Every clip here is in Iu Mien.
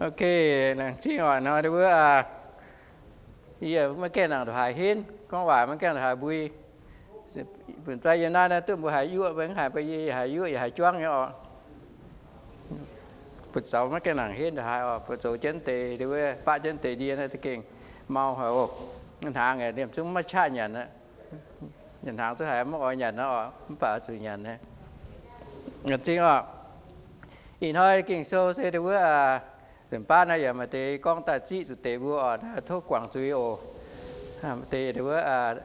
Ok, laengz zingh oc. Hnoi wuov, yie maiv gaengh nangc ndongc haaix henv, gorngv waac maiv gaengh ndongc haaix mbui. Bun fai yiem naaiv naaiv duqv mbuo haaix yuoqv, mbuo mv haiz mbuo yie haaix yuoqv yaac haaix juangv nyei oc. Bun zoux maiv gaengh nangc henv ndongc haaix oc. Bun zoux jienv deix wuov, baqv jienv deix ndie naaiv za'gengh mau haic oc. Hnaangx liemh zungv maiv qaqv nyanc aqv. Nyanc hnaangx zungv haiz maiv oix nyanc nor oc, mv baac zuqc nyanc. Laengz zingh oc. Ih hnoi Ging-Sou se wuov, nzunc baav naaiv yaac maaih deix gorngv daaih ziqv zuqc deix mbuo oc, tov guangc zuiz oc. Maaih deix wuov,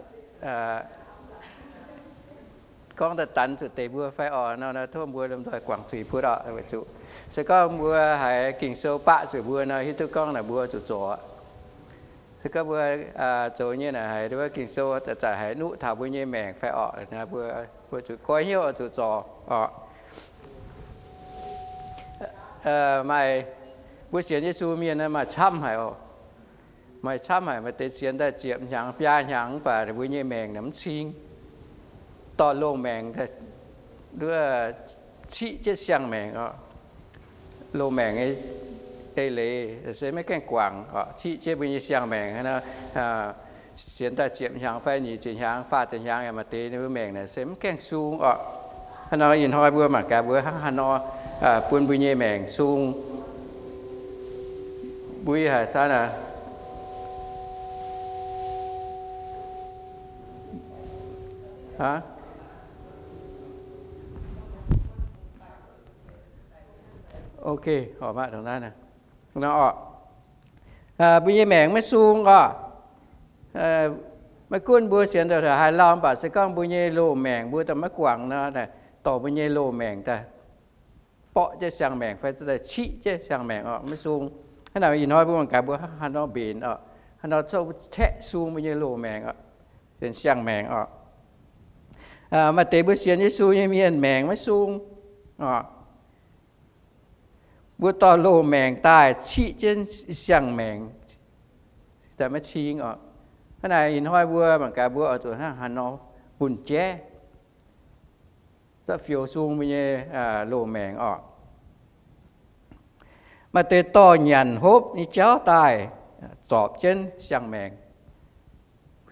gorngv daaih danx zuqc deix mbuo fai oc, nor tov mbuo lomh nzoih guangc zuiz bun oc. Weic zuqc se gorngv mbuo haiz Ging-Sou baqv zuqc mbuo nor, hiuv duqv gorngv naaic mbuo zuqc zoux. Se gorngv mbuo zoux nyei naaic haiz wuov Ging-Sou zaqc zaqc haiz nuqv taux mbuo nyei maengc fai oc, mbuo zuqc goiv hnyouv oix zuqc zoux oc. Maaih mbuo sienx Yesu mienh maaih camv haic oc. Maaih camv haic, maaih deix sienx daaih ziepc hnyangx biaa hnyangx mv baac mbuo nyei maengc naaic mv cing. Dorh loz-maengc ciqv jienv siang-maengc oc. Loz-maengc nyei eix leiz se maiv gaengh guangc oc, ciqv jienv mbuo nyei siang-maengc. Sienx daaih ziepc hnyangx fai nyic ziepc hnyangx, faah ziepc hnyangx yaac maaih deix ninh mbuo maengc naaic se mv gaengh sung oc. Hnangv nor ih hnoi mbuo mangc gaax mbuo hnangv haaix nor bun mbuo nyei maengc sung. Mbuo haiz saah? Ok, oc, mbuo nyei maengc maiv sung oc. Maiv gunv mbuo sienx daaih haaix lauh mv baac se gorngv mbuo nyei loz-maengc mbuo daaih maiv guangc nor, dorh mbuo nyei loz-maengc daaih borqv jienv siang-maengc fai daaih ciqv jienv siang-maengc oc, maiv sung. Hnangv naaic ih hnoi mbuo mangc gaax mbuo hnangv haaix nor mbenc oc, haaix nor zorqv taeqv sung mbuo nyei loz-maengc oc, sienx siang-maengc oc. Maaih deix mbuo sienx Yesu nyei mienh maengc maiv sung oc. Mbuo dorh loz-maengc daaih ciqv jienv siang-maengc daaih maiv cing oc. Hnangv naaic ih hnoi mbuo mangc gaax mbuo oix zuqc hnangv haaix nor bun jaiv zorqv fioux sung mbuo nyei loz-maengc oc. Maaih deix dorh nyanc hopv nyei jauv daaih zorpc jienv siang-maengc.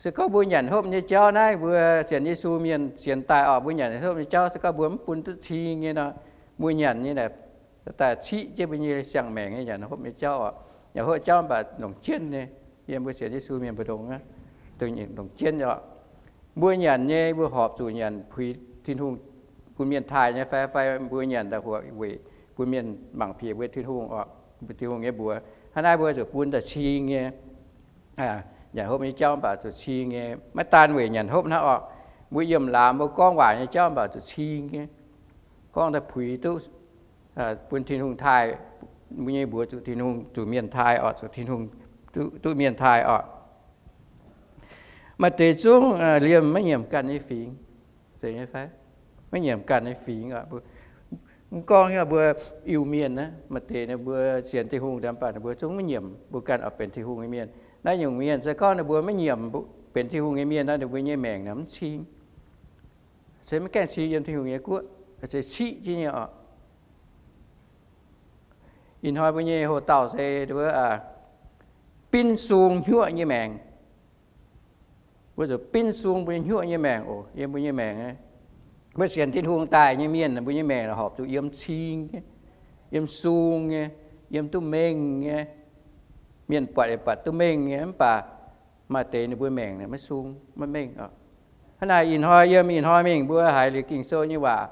Se gorngv mbuo nyanc hopv nyei jauv naaiv, mbuo sienx Yesu mienh sienx daaih oc, mbuo nyanc hopv nyei jauv se gorngv mbuo mv bun duqv cing nyei nor, mbuo nyanc nyei daaih ciqv jienv mbuo nyei siang-maengc nyei nyanc hopv nyei jauv oc. Nyanc hopv jauv mv baac longc jienv nyei. Yiem mbuo sienx Yesu mienh mbu'ndongx, longc jienv oc. Mbuo nyanc nyei, mbuo horpc zuqc nyanc puix Tin-Hungh, bun mienh taaih nyei fai, fai mbuo nyanc daaih weic bun mienh mangc piex mbuo Tin-Hungh oc, mbuo Tin-Hungh nyei mbuox. Hnangv naaiv mbuo zuqc bun daaih cing nyei. Nyanc hopv nyei jauv mv baac zuqc cing nyei. Maiv daan weic nyanc hopv hnangv oc, mbuo yiem laamz mbuo gorngv waac nyei jauv mv baac zuqc cing nyei. Gorngv daaih puix duqv, bun Tin-Hungh taaih, mbuo nyei mbuox zuqc Tin-Hungh, zuqc mienh taaih oc, zuqc Tin-Hungh, duqv mienh taaih oc. Maaih deix zungv liemh maiv nyiemc ganh nyei fingx, maiv nyiemc ganh nyei fingx oc. Mv gorngv mbuo Iu-Mienh naaiv, maaih deix ninh mbuo sienx Tin-Hungh mv baac ninh mbuo zungv maiv nyiemc mbuo ganh oix benx Tin-Hungh nyei mienh. Naaiv nyungc mienh se gorngv ninh mbuo maiv nyiemc benx Tin-Hungh nyei mienh nor, ninh mbuo nyei maengc naaic mv cing, se maiv gaengh cing yiem Tin-Hungh nyei guoqv, se ciqv jienv nyei oc. Ih hnoi mbuo nyei hoc-dauh se binv sung hnyuoqv nyei maengc. Mbuo zuqc binv sung mbuo nyei hnyuoqv nyei maengc oc. Yiem mbuo nyei maengc, mbuo sienx Tin-Hungh daaih nyei mienh, mbuo nyei maengc horpc zuqc yiem cing nyei, yiem sung nyei, yiem duqv mengh nyei. Mienh buatc yaac buatc duqv mengh nyei, mv baac maaih deix ninh mbuo maengc maiv sung, maiv mengh oc. Hnangv naaic ih hnoi, yiem ih hnoi mingh mbuo haiz liuz Ging-Sou nyei waac,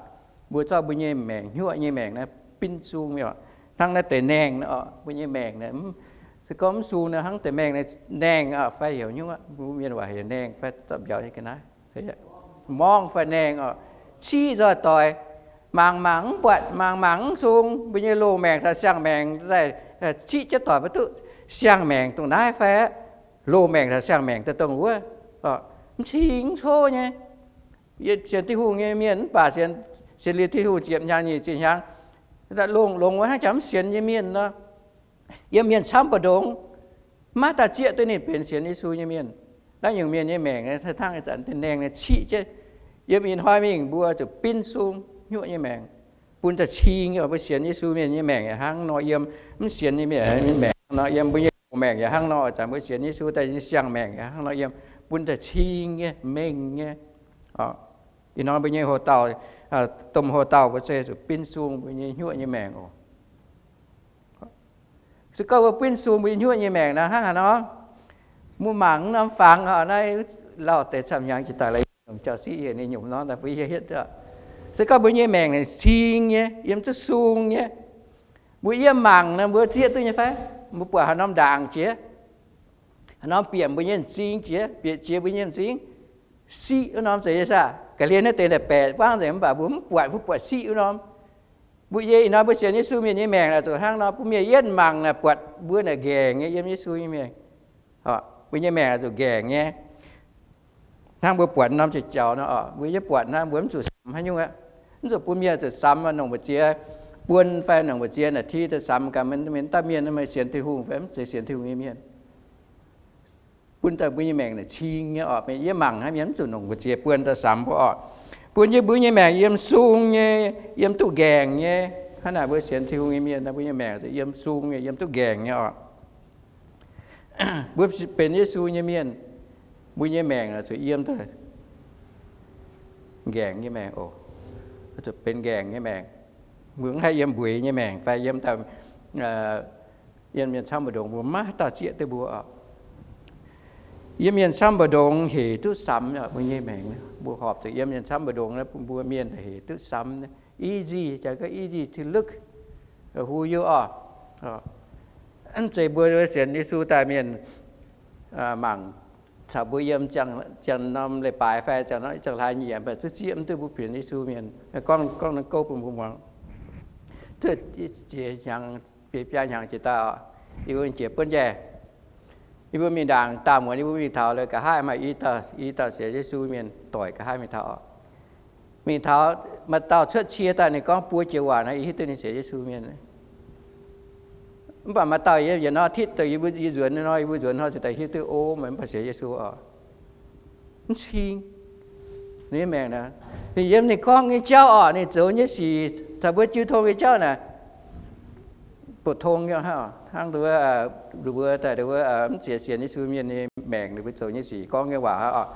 mbuo zorqv mbuo nyei maengc, hnyuoqv nyei maengc naaiv binv sung oc. Hnangv naaiv deix naengh oc, mbuo nyei maengc naaiv, se gorngv mv sung nor, hnangv deix maengh naengh oc, fai heuc hnyouv, mbuo mienh waac heuc naengh fai zorqv mbiauz nyei ga'naaiv, morngv fai naengh oc, ciqv nzoih doix, mangc mangc mv buatc, mangc mangc mv sung. Mbuo nyei loz-maengc caux siang-maengc daaih ciqv jienv doic maiv duqv, siang-maengc dongh naaiv fai loz-maengc caux siang-maengc daaih dongh wuov, mv cing mv coqv nyei. Sienx Tin-Hungh nyei mienh mv baac sienx liuz Tin-Hungh ziepc hnyangx nyic ziepc hnyangx, longx longx wuov hnangv jangx mv sienx nyei mienh nor. Yiem mienh camv mbu'ndongx, maiv daaih zieqv duqv ninh benx sienx Yesu nyei mienh. Naaiv nyungc mienh nyei maengc hnangv ih zanc naengh ciqv jienv. Yiem ih hnoi mingh mbuo zuqc binv sung hnyuoqv nyei maengc. bun daaih cing nyei. Mbuo sienx Yesu mienh nyei maengc yaac hnangv nor yiem, mv sienx nyei mienh nyei maengc hnangv nor yiem, mbuo nyei maengc yaac hnangv nor, zanc mbuo sienx Yesu daaih nyei siang-maengc yaac hnangv nor yiem, bun daaih cing nyei, mengh nyei. Ih hnoi mbuo nyei houx-dauh, domh houx-dauh mbuo se zuqc binv sung mbuo nyei hnyuoqv nyei maengc oc. Se gorngv mbuo binv sung mbuo nyei hnyuoqv nyei maengc nor, hnangv haaix nor? Mbuo mangc norm fangx oc, naaiv lauh deix camv hnyangx jiex daaih la'nyungc jauv-siqv yie ninh nyungc nor, mbuo yie hietv. Se gorngv mbuo nyei maengc naaic cing nyei, yiem duqv sung nyei, mbuo yiem mangc nor mbuo zieqv duqv nyei fai? Mbuo buatc haaix norm ndaangc jiex, haaix norm bieqc mbuo nyei m'zing jiex, bieqc jiex mbuo nyei m'zing, siqv wuov norm zeiz nyei saah? Ga'hlen naaiv deix naaic baeqc buangv nzengc mv baac mbuo mv buatc, mbuo buatc siqv wuov norm. Mbuo yie ih hnoi mbuo sienx Yesu mienh nyei maengc naaic zuqc hnangv nor, bun mienh yietv mangc naaic buatc mbuo naaic nqaengc nyei yiem Yesu nyei mienh. Mbuo nyei maengc zuqc nqaengc nyei. Hnangv mbuo buatc norm jiex jaux nor, mbuo yietv buatc hnangv mbuo mv zuqc samx haaix nyungc aqv. Mv zuqc bun mienh zuqc samx nongc mbu'ziex buon fai nongc mbu'ziex naaic ti daaih samx gaax, mienh daaih mienh sienx Tin-Hungh fai mv zeiz sienx Tin-Hungh nyei mienh. Bun daaih mbuo nyei maengc naaic cing nyei oc. Yie mangc hnangv mienh mv zuqc nongc mbu'ziex buon daaih samx mbuo oc. Bun yie mbuo nyei maengc yiem sung nyei, yiem duqv nqaengc nyei. Hnangv naaic mbuo sienx Tin-Hungh nyei mienh, mbuo nyei maengc yiem sung nyei, yiem duqv nqaengc nyei oc. Mbuo benx Yesu nyei mienh, mbuo nyei maengc zuqc yiem daaih nqaengc nyei maengc oc. Zuqc benx nqaengc nyei maengc. Mbuo mv haih yiem mbueiz nyei maengc fai yiem daaih, yiem mienh camv mbu'ndongx mbuo maiv dauh zieqv duqv mbuo oc. Yiem mienh camv mbu'ndongx hec duqv samx mbuo nyei maengc. Mbuo horpc zuqc yiem mienh camv mbu'ndongx, mbuo mienh hec duqv samx. Easy, jaax gorngv easy to look, who you are. Mv zeiz mbuo sienx Yesu daaih mienh mangc caux mbuo yiem ziangh norm leiz-baaix fai ziangh hlaax nyieqc, mv baac zuqc zieqv mv duqv mbuo benx Yesu mienh. Gorngv, gorngv gouv bun mbuo muangx. Duqv jiex hnyangx, biei biaa hnyangx jiex daaih, yie mbuo jiex buonv njaih. Yie mbuo mingh ndaangc daauh muonz, yie mbuo mingh taux lorqc, nqa'haav maaih i dauh, i dauh sienx Yesu mienh doic nqa'haav mingh taux oc. Mingh taux maaih dauh cuotv cie daaih, ninh gorngv buo joux waac nor, yie hiuv duqv ninh sienx Yesu mienh. Mv baac maaih dauh yietc norm titv deix yie mbuo, yie nzuonx nor, yie mbuo nzuonx hnoi ziouc daaih hiuv duqv, o, meih mv baac sienx Yesu oc. Mv cing. Ninh maengc naaic, ninh yiem ninh gorngv nyei jauv oc, ninh zoux nyei sic, taux mbuo jiu tong nyei jauv naaic, bouc tong nyei hnangv, hnangv mbuo, mbuo daaih mv zeiz sienx Yesu mienh nyei maengc, ninh mbuo zoux nyei sic, gorngv nyei waac oc,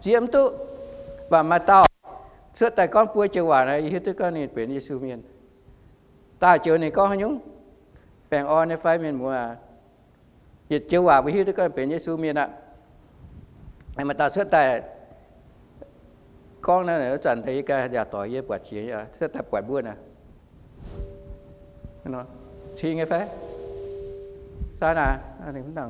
zieqv mv duqv. Mv baac maaih dauh cuotv daaih gorngv buo joux waac naaic, yie hiuv duqv gorngv ninh benx Yesu mienh. Daauh joux ninh gorngv haaix nyungc? Baengh orn nyei fai mienh muoz aac? Yietc joux waac mbuo hiuv duqv gorngv benx Yesu mienh aqv. Maaih dauh cuotv daaih gorngv naaiv, zanc deix yie ganh yaac doic yie buatc jiex, cuotv daaih buatc mbuo naaic, cing nyei fai? Sav naaic, aengx maaih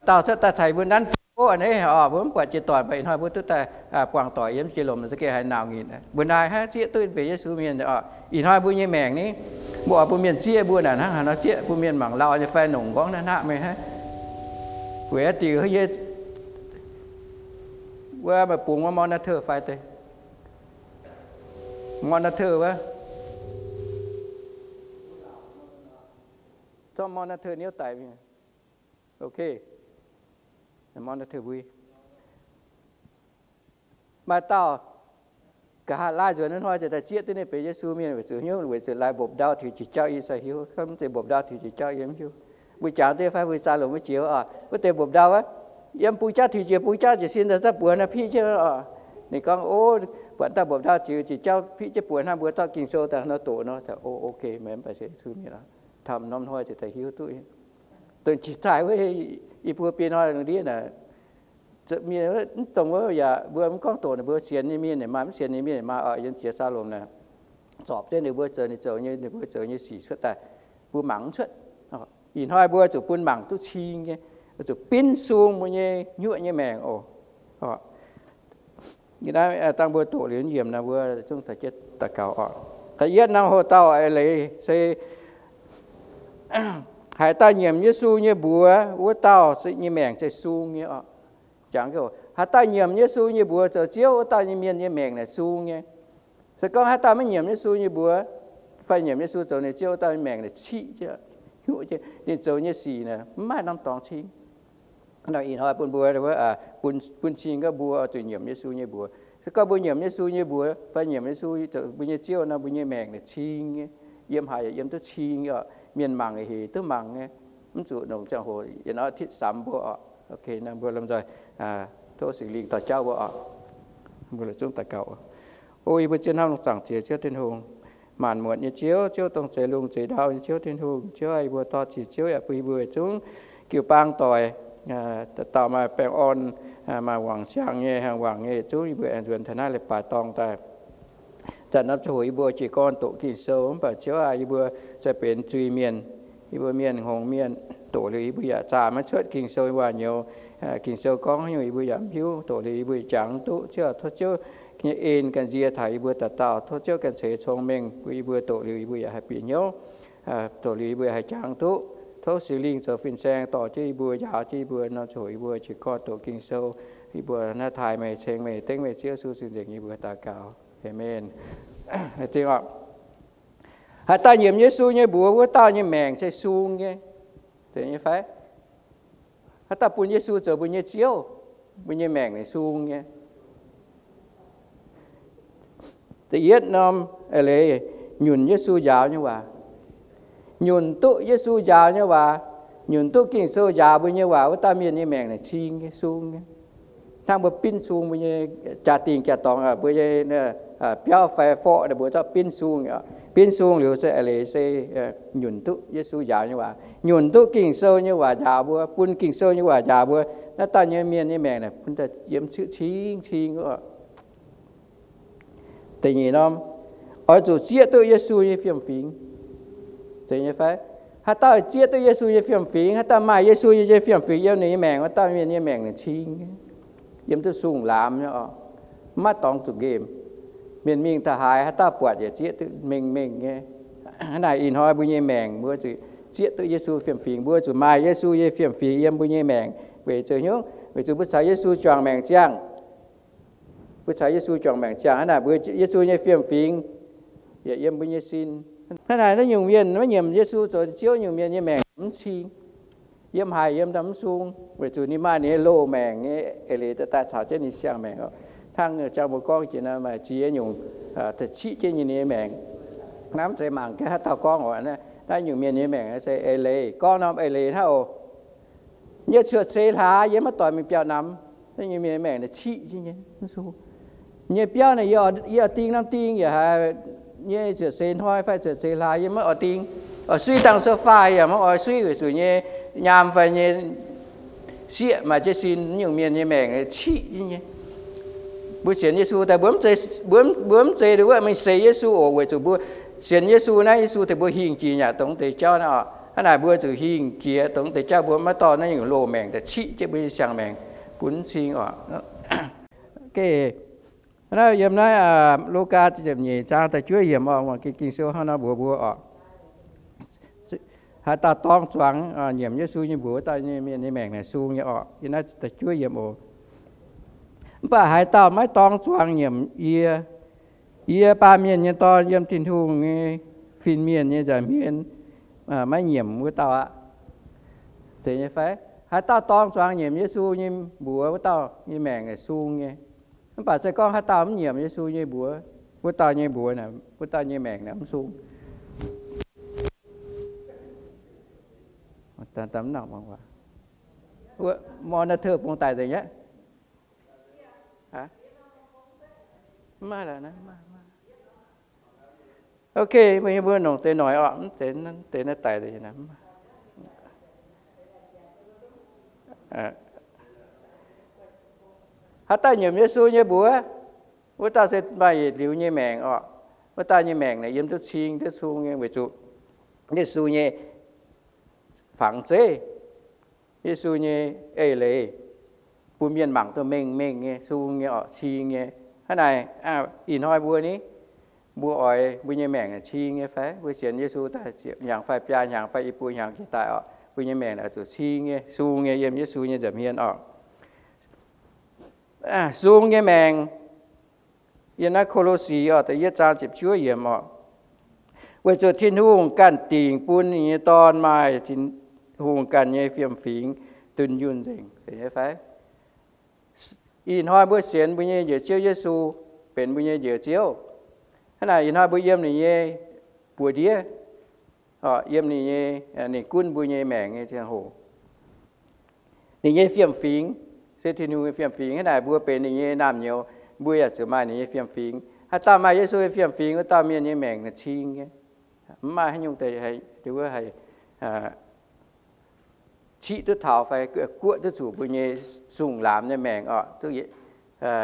dauh cuotv daaih taux mbuo nanv, o, a'hneiv oc, mbuo mv buatc jiex doic, mv baac ih hnoi mbuo duqv daaih buangh doic yiem jiex lomc, za'gengh haiz nauc nyitc. Mbuo naaic hnangv zieqv duqv benx Yesu mienh oc. Ih hnoi mbuo nyei maengc ni, mbuo oix bun mienh zieqv mbuo naaic hnangv haaix nor zieqv, bun mienh mangc lauh nyei fai nongc nqorngv naaiv hnangv meih hnangv. Weic haaix diuc yie wuov meih bungx wuov monitor fai deix, monitor wuov, zorqv monitor niouv daic mingh. Ok, monitor mbui. Maaih dauh nqa'haav laai nzuonx hnoi ziouc daaih zieqv duqv ninh benx Yesu mienh weic zuqc hnyouv, weic zuqc laai mbopv ndau tiux jiex jauv, yie sai hiuv, mv zeiz mbopv ndau tiux jiex jauv yie mv hiuv. Mbuo jangx deix fai mbuo zaah longc mbuo jiex oc, wuov deix mbopv ndau wuov, yiem bung jauv tiux jiex bung jauv jiez sin daaih zauv buoz naaiv piqv jienv oc. Ninh gorngv, o, buatc dauh mbopv ndau tiux jiex jauv piqv jienv buoz hnangv, mbuo zorqv Ging-Sou daaih nor doqc nor, o, ok, meih mv baac sienx Yesu mienh oc. Taux norm hnoi ziouc daaih hiuv duqv. Dongh jiex daaih wuov, yie mbuo biei hnoi lungh ndiev naaic, mienh mv dongh wuov yaac mbuo mv gorngv doqc ninh mbuo, sienx nyei mienh maaih, mv sienx nyei mienh maaih oc. Yiem jiex saau lomc naaic, zorpc jienv ninh mbuo zoux, ninh zoux nyei, ninh mbuo zoux nyei sic cuotv daaih, mbuo mangc mv cuotv. Ih hnoi mbuo zuqc bun mangc duqv cing nyei, zuqc binv sung mbuo nyei hnyuoqv nyei maengc oc. Dangh mbuo doqc liuz yiemc naaic, mbuo zungv daux gaux oc. Da'yietv norm hoc-dauh eix leiz se, haaix dauh nyiemc Yesu nyei mbuox, wuov dauh nyei maengc se sung nyei oc. Jangx, haaix dauh nyiemc Yesu nyei mbuox zoux Ziouv, wuov dauh nyei mienh nyei maengc naaic sung nyei. Se gorngv haaix dauh maiv nyiemc Yesu nyei mbuox, fai nyiemc Yesu zoux ninh Ziouv, wuov dauh nyei maengc naaic ciqv jienv, hnyuqv jienv, ninh zoux nyei sic naaic mv maaih norm dorngx cing. Ih hnoi bun mbuo, bun cing gorngv mbuo zuqc nyiemc Yesu nyei mbuox. Se gorngv mbuo nyiemc Yesu nyei mbuox fai nyiemc Yesu zoux mbuo nyei Ziouv nor, mbuo nyei maengc naaic cing nyei. Yiem haaix yaac yiem duqv cing nyei oc. Mienh mangc hec duqv mangc nyei. Mv zuqc longc ziangh hoc yietc norm titv samx mbuo oc. Mbuo lomh nzoih tov Singx Lingh dorh jauv mbuo oc. Mbuo la'zunv daux gaux. O yie mbuo zien hnamv lungh zaangc Diex Ziouv Tin-Hungh, maanc muotc nyei Ziouv, Ziouv dongh zeix lungh zeix ndau nyei Ziouv Tin-Hungh. Ziouv aah, yie mbuo dor-ziec Ziouv yaac bun yie mbuo yietc zungv jiu-baang doic, dauh dauh maaih baengh orn, maaih wangc siang nyei, hengx wangc nyei, yietc zungv yie mbuo aengx nzuonx taux naaiv leiz-baaix dorngh daaih. Zanc norm ziangh hoc yie mbuo jiez gorn doqc Ging-Sou, mv baac Ziouv aah, yie mbuo se benx zuiz-mienh. Yie mbuo mienh hngongx mienh, doqc liuz yie mbuo yaac zaah maiv cuotv Ging-Sou nyei waac-nyouz. Ging-Sou gorngv haaix nyungc yie mbuo yaac mv hiuv, doqc liuz yie mbuo yaac jangx mv duqv. Ziouv aah, tov Ziouv nyei en ganh nzie taux yie mbuo dauh dauh. Tov Ziouv ganh ceix cong-mengh bun yie mbuo doqc liuz yie mbuo yaac haih bieqc hnyouv, doqc liuz yie mbuo yaac haih jangx duqv. Tov Singx Lingh zoux fin-saeng dorh jienv yie mbuo, njaaux jienv yie mbuo. Norm ziangh hoc yie mbuo jiez gorn doqc Ging-Sou, yie mbuo naaiv taaih meih, ceng meih, dengv meih, Ziouv Yesu cing-nzengc yie mbuo daux gaux. Aamen. Haaix dauh nyiemc Yesu nyei mbuox, wuov dauh nyei maengc se sung nyei. Zeiz nyei fai? Haaix dauh bun Yesu zoux mbuo nyei Ziouv, mbuo nyei maengc naaic sung nyei. Da'yietv norm eix leiz, nyunc Yesu njaaux nyei waac. Nyunc duqv Yesu njaaux nyei waac, nyunc duqv Ging-Sou njaaux mbuo nyei waac, wuov dauh mienh nyei maengc naaic cing nyei, sung nyei. Hnangv mbuo binv sung mbuo nyei jaa-dingh jaa-dorngx, mbuo nyei biauv fai forv, mbuo zorqv binv sung. Binv sung liuz se eix leiz se nyunc duqv Yesu njaaux nyei waac, nyunc duqv Ging-Sou nyei waac njaaux mbuo, bun Ging-Sou nyei waac njaaux mbuo. Naaiv dauh nyei mienh nyei maengc naaic bun daaih yiem ciuv cing cing. Da'nyeic norm, oix zuqc zieqv duqv Yesu nyei fiem-fingx. Zeiz nyei fai? Haaix dauh zieqv duqv Yesu nyei fiem-fingx, haaix dauh maaih Yesu nyei fiem-fingx yiem ninh nyei maengc, wuov dauh mienh nyei maengc naaic cing, yiem duqv sung laamz nyei oc. Maiv dorngx zuqc nqemh. Mienh mingh taux haaix, haaix dauh buatc yaac zieqv duqv mengh mengh nyei. Hnangv naaic ih hnoi mbuo nyei maengc mbuo zuqc zieqv duqv Yesu fiem-fingx, mbuo zuqc maaih Yesu nyei fiem-fingx yiem mbuo nyei maengc. Weic zuqc hnyouv, weic zuqc mbuo caux Yesu juangc maengc ziangh. Mbuo caux Yesu juangc maengc ziangh, hnangv naaic mbuo Yesu nyei fiem-fingx yaac yiem mbuo nyei sin. Hnangv naaic naaiv nyungc mienh maiv nyiemc Yesu zoux Ziouv nyungc mienh nyei maengc mv cing. Yiem haaix yiem daaih mv sung, weic zuqc ninh maaih ninh nyei loz-maengc nyei eix leiz daaih caux jienv ninh siang-maengc. Hnangv jang mbuo gorngv jiex nor, maaih ziex nyungc da'ciqv jienv ninh nyei maengc. Naaiv mv zeiz mangc jienv haaix dauh gorngv oc. Naaiv nyungc mienh nyei maengc se eix leiz, gorngv norm eix leiz hnangv oc. Yie cuotv seix hlaax yie maiv doix mingh biauv namx. Naaiv nyungc mienh maengc naaic ciqv jienv nyei. Nyei biauv naaic yie oix ding norm ding yaac haiz nyei cuotv seix hnoi fai cuotv seix hlaax yie maiv oix ding. Oix suiv dangh sofa yaac maiv oix suiv weic zuqc nyei nyaam fai nyei sieqv maaih jienv sin. Nyungc mienh nyei maengc ciqv jienv nyei. Mbuo sienx Yesu daaih mbuo mv zeiz, mbuo mv zeiz wuov mingh seix Yesu oc, weic zuqc mbuo sienx Yesu naaiv, Yesu tengx mbuo hingh jiex yaac dongh deix jauv naaiv oc. Hnangv naaic mbuo zuqc hingh jiex dongh deix jauv, mbuo maiv dorh naaiv nyungc loz-maengc daaih ciqv jienv mbuo nyei siang-maengc bun mv cing oc. Naaiv yiem naaiv Lugaa ziepc nyeic zaang da'juov yiemc oc, muangx Ging-Sou hnangv nor mbuox mbuo oc. Haaix dauh dorng zuangx nyiemc Yesu nyei mbuox, wuov dauh nyei mienh nyei maengc naaic sung nyei oc. Yiem naaiv da'juov yiemc oc. Mv baac haaix dauh maiv dorng zuangx nyiemc yie, yie, Baamh Mienh nyei Dorn, yiem Tin-Hungh nyei fin-mienh nyei nza'hmien maiv nyiemc wuov dauh aqv. Zeiz nyei fai? Haaix dauh dorng zuangx nyiemc Yesu nyei mbuox, wuov dauh nyei maengc naaic sung nyei. Mv baac se gorngv haaix dauh mv nyiemc Yesu nyei mbuox, wuov dauh nyei mbuox naaic, wuov dauh nyei maengc naaic mv sung. Monitor bung daic nzengc aqv. Ok, mbuo, mbuo nongc deix noic oc, mv deix naaiv daic. Haaix dauh nyiemc Yesu nyei mbuox, wuov dauh se maaih yietc liuz nyei maengc oc. Wuov dauh nyei maengc naaic yiem duqv cing duqv sung nyei weic zuqc Yesu nyei fangx zeiv, Yesu nyei eix leiz, bun mienh mangc duqv mengh mengh nyei, sung nyei oc, cing nyei. Hnangv naaic, ih hnoi mbuo ni, mbuo oix mbuo nyei maengc naaic cing nyei fai? Mbuo sienx Yesu daaih ziepc hnyangx fai biaa hnyangx fai i buo hnyangx jiex daaih oc, mbuo nyei maengc naaic zuqc cing nyei, sung nyei yiem Yesu nyei nza'hmien oc. Sung nyei maengc. Yiem naaiv Ko^lo^si oc, da'yietv zaang ziepc juov yiemc oc. Weic zuqc Tin-Hungh ganh dingc bun ninh nyei Dorn maaih Tin-Hungh ganh nyei fiem-fingx, dunh yunh nzengc. Zeiz nyei fai? Ih hnoi mbuo sienx mbuo nyei Njoux Ziouv Yesu benx mbuo nyei Njoux Ziouv. Hnangv naaic ih hnoi mbuo yiem ninh nyei buoz-ndiev, yiem ninh nyei, ninh gunv mbuo nyei maengc nyei ziangh hoc. Ninh nyei fiem-fingx se Tin-Hungh nyei fiem-fingx. Hnangv naaic mbuo benx ninh nyei naamh nyouz, mbuo yaac zuqc maaih ninh nyei fiem-fingx. Haaix dauh maaih Yesu nyei fiem-fingx, wuov dauh mienh nyei maengc cing nyei. Mv maaih haaix nyungc deix haih, haih ciqv duqv taux fai guoqv duqv zuqc mbuo nyei sung laamx nyei maengc oc, duqv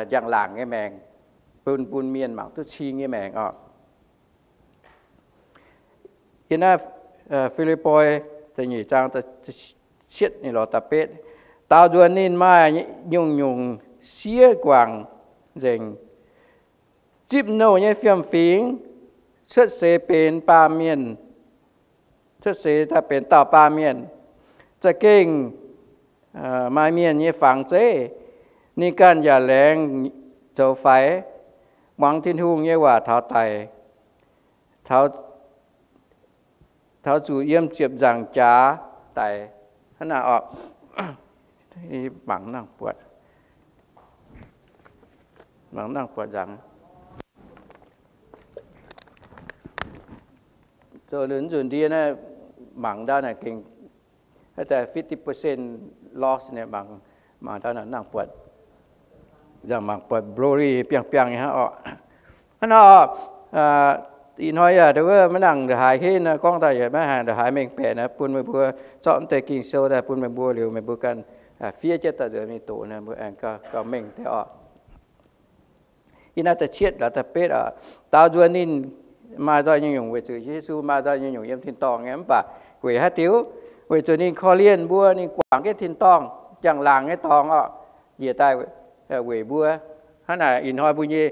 njang-laangc nyei maengc, bun, bun mienh mangc duqv cing nyei maengc oc. Yiem naaiv Fi^lipv^poi da'nyeic zaang cietv nyei lorz da'betv, daaux nzuonx ninh maaih nyungc-nyungc siev guangc nzengc. Zipv nouh nyei fiem-fingx cuotv seix benx baamh mienh, cuotv seix daaih benx dauh baamh mienh, za'gengh maaih mienh nyei fangx zeiv. Ninh ganh yaac laengz zoux faix, muangx Tin-Hungh nyei waac taux daic, taux, taux zuqc yiem ziepc nzaangc jaax daic. Hnangv naaic oc. Mangc nangh buatc, mangc nangh buatc nzaangc. Zoux nzunc ndie naaiv mangc ndau naaic gengh fifty percent loss naaic, mangc, mangc ndau naaic nangh buatc, nzangc mangc buatc blurry biangh biangh nyei hnangv oc. Hnangv naaic oc, ih hnoi yaac wuov maiv nangc ndongc haaix henv, gorngv daaih yaac maiv haih ndongc haaix mengh baeqc naaic, bun meih mbuo zorqv mv deix Ging-Sou daaih bun meih mbuo liuz, meih mbuo ganh fiev jienv daaih nzuonx mingh doqc naaic, mbuo aengx gauh mengh deix oc. Yiem naaiv da'cietv lorz da'betv oc, daaux nzuonx ninh maaih nzoih nyei nyungc, weic zuqc Yesu maaih nzoih nyei nyungc yiem tin-dorngh nyei. Mv baac weic haaix diuc? Weic zuqc ninh korv-lienh mbuo, ninh guangc jienv tin-dorngh njang-laangc nyei dorngx oc, njiec daaih weic mbuo. Hnangv naaic ih hnoi mbuo nyei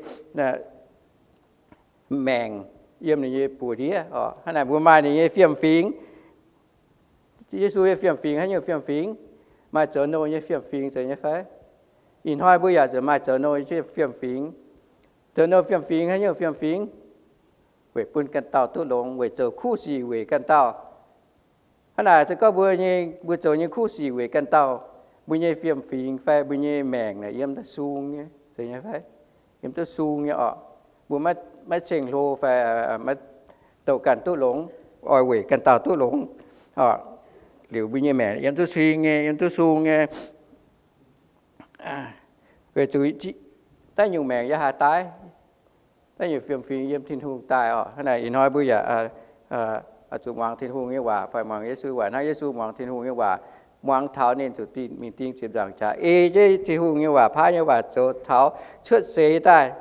maengc yiem ninh nyei buoz-ndiev oc. Hnangv naaic mbuo maaih ninh nyei fiem-fingx. Yesu nyei fiem-fingx haaix nyungc fiem-fingx? Maaih zoux nouh nyei fiem-fingx, zeiz nyei fai? Ih hnoi mbuo yaac zuqc maaih zoux nouh nyei fiem-fingx. Zoux nouh fiem-fingx haaix nyungc fiem-fingx? Weic bun ganh dauh duqv longx, weic zoux kuv sic weic ganh dauh. Hnangv naaic se gorngv mbuo nyei, mbuo zoux nyei kuv sic weic ganh dauh, mbuo nyei fiem-fingx fai mbuo nyei maengc naaic yiem duqv sung nyei, zeiz nyei fai? Yiem duqv sung nyei oc. Mbuo maiv, maiv ceng-hlo fai maiv douc ganh duqv longx, oix weic ganh dauh duqv longx oc. Liuz mbuo nyei maengc yiem duqv sung nyei, yiem duqv sung nyei. Weic zuqc da'nyungc maengc yiem haaix daaih? Da'nyungc fiem-fingx yiem Tin-Hungh daaih oc. Hnangv naaic ih hnoi mbuo yaac zuqc muangx Tin-Hungh nyei waac fai muangx Yesu waac. Hnangv Yesu muangx Tin-Hungh nyei waac, muangx taux ninh zuqc mingh ding ziepc nzaangc jaax, ei jienv Tin-Hungh nyei waac, paaiv nyei waac zoux taux cuotv seix daaih,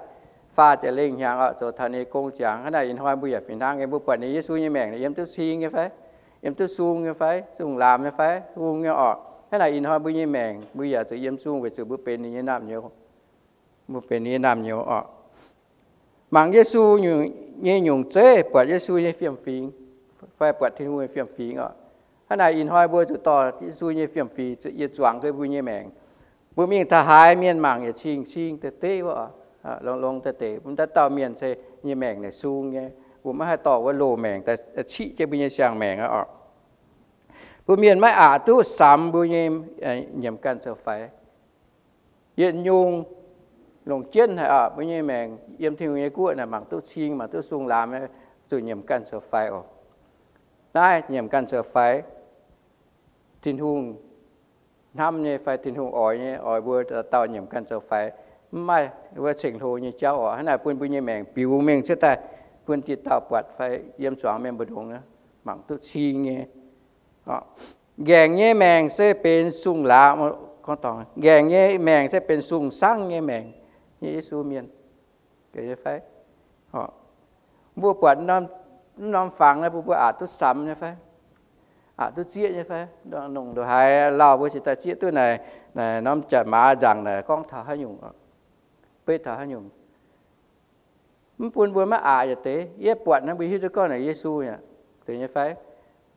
faah ziepc lengh hnyangx oc, zoux taux ninh nyei gong ziangx. Hnangv naaic ih hnoi mbuo yaac fih hnangv nyei, mbuo buatc ninh Yesu nyei maengc naaic yiem duqv sung nyei fai? Yiem duqv sung nyei fai? Sung laamx nyei fai? Sung nyei oc. Hnangv naaic ih hnoi mbuo nyei maengc mbuo yaac zuqc yiem sung weic zuqc mbuo benx ninh nyei naamh nyouz. Mbuo benx ninh nyei naamh nyouz oc. Mangc Yesu nyei nyungc zeiv, buatc Yesu nyei fiem-fingx fai buatc Tin-Hungh nyei fiem-fingx oc. Hnangv naaic ih hnoi mbuo zuqc dorh Yesu nyei fiem-fingx yiem zuangx mbuo nyei maengc. Mbuo mingh taux haaix, mienh mangc yaac cing-cing deix deix wuov, longx-longx deix deix. Mv dauh dauh mienh se nyei maengc naaic sung nyei. Mbuo maiv haih dorh wuov loz-maengc daaih ciqv jienv mbuo nyei siang-maengc oc. Mbuo mienh maiv aqc duqv samx mbuo nyei nyiemc ganh zoux faix. Yietc nyungc longc jienv haic oc. Mbuo nyei maengc yiem Tin-Hungh nyei guoqv naaic mangc duqv cing, mangc duqv sung laamx, zuqc nyiemc ganh zoux faix oc. Naaiv nyiemc ganh zoux faix, Tin-Hungh hnamv nyei fai Tin-Hungh oix nyei, oix mbuo dauh dauh nyiemc ganh zoux faix, mv maaih wuov ceng-hlo nyei jauv oc. Hnangv naaic bun mbuo nyei maengc biux mengh cuotv daaih bun diqc dauh buatc fai yiem zuangx mienh mbu'ndongx mangc duqv cing nyei. Nqaengc nyei maengc se benx sung-laamx, nqaengc nyei maengc se benx sung-sangv nyei maengc, nyei Yesu mienh. Fai mbuo buatc mv norm fangx naaiv, mbuo, mbuo aqc duqv samx nyei fai? Aqc duqv zieqv nyei fai? Nongc ndongc haaix lauh mbuo cingx daaih zieqv duqv naaic, naaic norm jaax maaz nzaangc naaic gorngv taux haaix nyungc, beiv taux haaix nyungc. Mv bun mbuo maiv aqc yietc deix. Yie buatc naaiv mbuo hiuv duqv gorngv naaic Yesu nyei, deix nyei fai?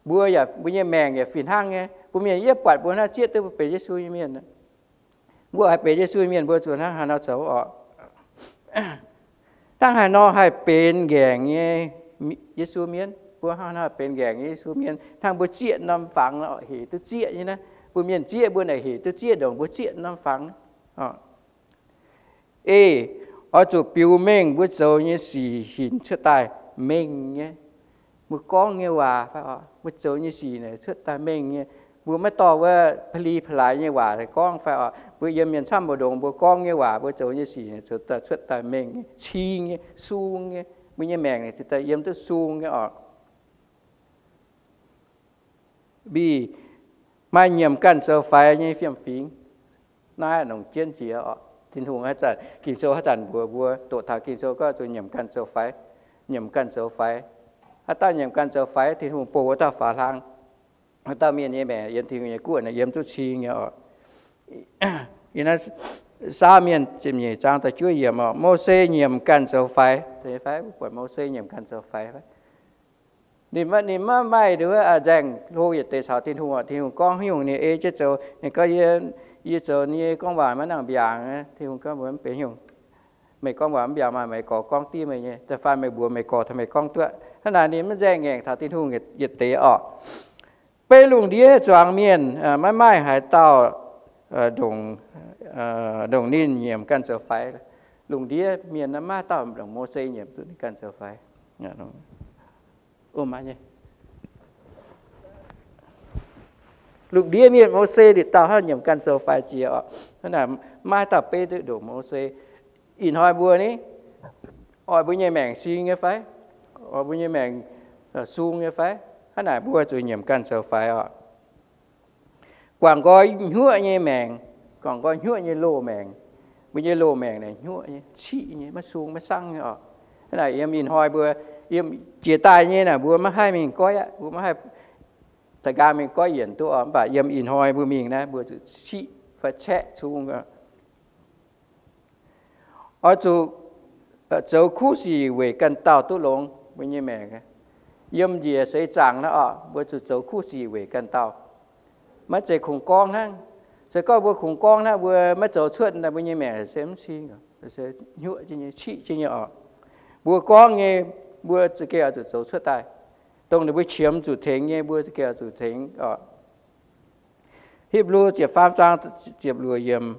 Mbuo yaac, mbuo nyei maengc yaac fih hnangv nyei. Mbuo mienh yie buatc mbuo naaiv zieqv duqv mbuo benx Yesu nyei mienh. Mbuo haih benx Yesu nyei mienh, mbuo zuqc hnangv haaix nor zoux oc? Hnangv haaix nor haih benx nqaengc nyei Yesu mienh? Mbuo hnangv haaix nor haih benx nqaengc nyei Yesu mienh? Hnangv mbuo zieqv norm fangx hec duqv zieqv nyei naaiv. Mbuo mienh zieqv mbuo naaic hec duqv zieqv ndongc mbuo zieqv norm fangx. Ei, oix zuqc biux mengh mbuo zoux nyei sic hinc cuotv daaih mengh nyei. Mbuo gorngv nyei waac fai oc, mbuo zoux nyei sic naaic cuotv daaih mengh nyei. Mbuo maiv dorh wuov pa'li pa'laaix nyei waac gorngv fai oc, mbuo yiem mienh camv mbu'ndongx mbuo gorngv nyei waac, mbuo zoux nyei sic naaic cuotv daaih mengh nyei, cing nyei, sung nyei. Mbuo nyei maengc naaic ziouc daaih yiem duqv sung nyei oc. Mbiv maaih nyiemc ganh zoux faix nyei fiem-fingx. Naaiv longc jienv jiex oc. Tin-Hungh haaix zanc, Ging-Sou haaix zanc mbuox mbuo, doqc taux Ging-Sou gorngv zuqc nyiemc ganh zoux faix, nyiemc ganh zoux faix. Haaix dauh nyiemc ganh zoux faix, Tin-Hungh bouh wuov dauh faaux hlang. Haaix dauh mienh nyei maengc yiem Tin-Hungh nyei guoqv naaic yiem duqv cing nyei oc. Yiem naaiv Saauv Mienh ziepc nyeic zaang da'juov yiemc oc, Mose nyiemc ganh zoux faix. Fai mbuo buatc Mose nyiemc ganh zoux faix. Ninh maiv, ninh maiv maaih nduov nzaeng hlo yietc deix caux Tin-Hungh oc. Tin-Hungh gorngv haaix nyungc ninh ei jienv zoux. Ninh gorngv, yie zoux nyei gorngv waac maiv nangc mbiaangx. Tin-Hungh gorngv mbuox mv benx haaix nyungc. Meih gorngv waac mv mbiaangx maaih meih gorx gorngv diev meih nyei, da'faanh meih mbuox meih gorx taux meih gorngv duqv. Hnangv naaic ninh maiv nzaeng ngaengc taux Tin-Hungh yietc deix oc. Beiv lungh ndiev zuangx mienh maiv maaih haaix dauh ndongc, ndongc ninh nyiemc ganh zoux faix. Lungh ndiev mienh maiv maaih dauh ndongc Mose nyiemc duqv ninh ganh zoux faix. Lungh ndiev mienh Mose liuz dauh hnangv nyiemc ganh zoux faix jiex oc. Hnangv naaic maiv maaih dauh beiv duqv ndongc Mose. Ih hnoi mbuo ni, oix mbuo nyei maengc sing nyei fai? Oix mbuo nyei maengc sung nyei fai? Hnangv naaic mbuo zuqc nyiemc ganh zoux faix oc. Guangc nqoi hnyuoqv nyei maengc, guangc nqoi hnyuoqv nyei loz-maengc. Mbuo nyei loz-maengc naaic hnyuoqv nyei, ciqv nyei, maiv sung maiv saangv nyei oc. Hnangv naaic yiem ih hnoi mbuo, yiem jiex daaih nyei naaic mbuo maiv haih mingh goiv aqv, mbuo maiv haih da'nqaang mingh goiv yienc duqv oc. Mv baac yiem ih hnoi mbuo mingh naaiv mbuo zuqc ciqv fai caeqv sung oc. Oix zuqc zoux kuv sic weic ganh dauh duqv longx mbuo nyei maengc. Yiem njiec seix zaangc naaiv oc, mbuo zuqc zoux kuv sic weic ganh dauh. Maiv zeiz kungx gorngv hnangv. Se gorngv mbuo kungx gorngv hnangv, mbuo maiv zoux cuotv, mbuo nyei maengc se mv cing, hnyuoqv jienv nyei, ciqv jienv nyei oc. Mbuo gorngv nyei, mbuo za'gengh oix zuqc zoux cuotv daaih. Dongh ninh mbuo qiemx zuqc tengx nyei, mbuo za'gengh oix zuqc tengx oc. Hipv^lu ziepc faam zaang ziepc luoqc yiemc,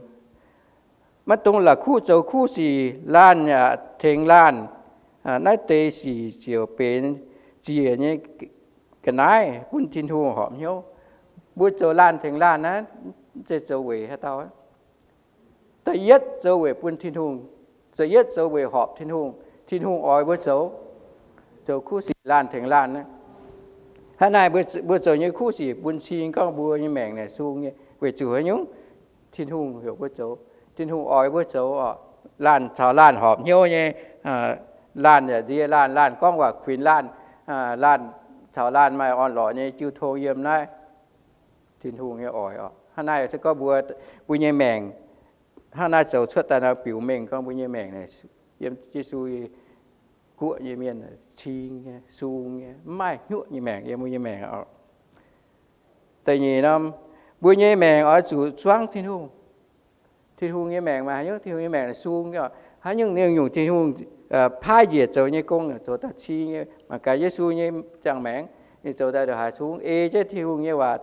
maiv dungx la'kuqv zoux kuv sic, laanh yaac tengx laanh. Naaiv deix sic ziouc benx ziec nyei ga'naaiv bun Tin-Hungh horpc hnyouv. Mbuo zoux laanh tengx laanh naaiv, mv zeiz zoux weic haaix dauh. Da'yietv zoux weic bun Tin-Hungh, da'yietv zoux weic horpc Tin-Hungh. Tin-Hungh oix mbuo zoux, zoux kuv sic laanh tengx laanh. Hnangv naaic mbuo zoux nyei kuv sic bun cing gorngv mbuo nyei maengc naaic sung nyei. Weic zuqc haaix nyungc? Tin-Hungh heuc mbuo zoux, Tin-Hungh oix mbuo zoux oc. Laanh caux laanh horpc hnyouv nyei, laanh yaac nzie laanh, laanh gorngv waac kuinx laanh, laanh caux laanh maaih orn-lorqc nyei jiu tong yiem naaiv Tin-Hungh nyei oix oc. Hnangv naaic se gorngv mbuo, mbuo nyei maengc hnangv naaiv zoux cuotv daaih nor, biux mengh gorngv mbuo nyei maengc naaic yiem Yesu guoqv nyei mienh cing nyei, sung nyei, mv maaih hnyuoqv nyei maengc yiem mbuo nyei maengc oc. Da'nyeic norm, mbuo nyei maengc oix zuqc zuangv Tin-Hungh. Tin-Hungh nyei maengc maaih haaix nyungc? Tin-Hungh nyei maengc sung nyei oc. Haaix nyungc nyungc Tin-Hungh paaiv njiec zoux nyei gong zoux daaih cing nyei. Mangc gaax Yesu nyei ziangh maengc, ninh zoux daaih ndongc haaix sung, ei jienv Tin-Hungh nyei waac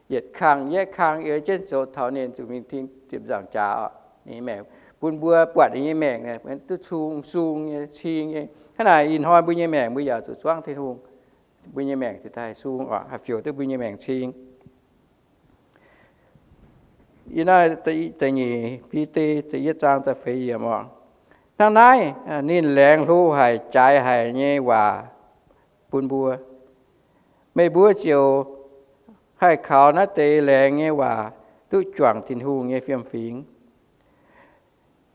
yietc kang yietc kang ei jienv zoux taux ninh zuqc mingh tin ziepc nzaangc jaax oc. Ninh nyei maengc bun mbuo buatc ninh nyei maengc duqv sung, sung nyei, cing nyei. Hnangv naaic ih hnoi mbuo nyei maengc mbuo yaac zuqc zuangv Tin-Hungh, mbuo nyei maengc ziouc daaih sung oc, haih fioux duqv mbuo nyei maengc cing. Yie naaiv da'nyeic Bide da'yietv zaang da'feix yiemc oc. Hnangv naaiv ninh laengz hlo haic, jaaix haic nyei waac bun mbuo. Meih mbuo ziouc haih kaux naaiv deix laengz nyei waac duqv juangc Tin-Hungh nyei fiem-fingx,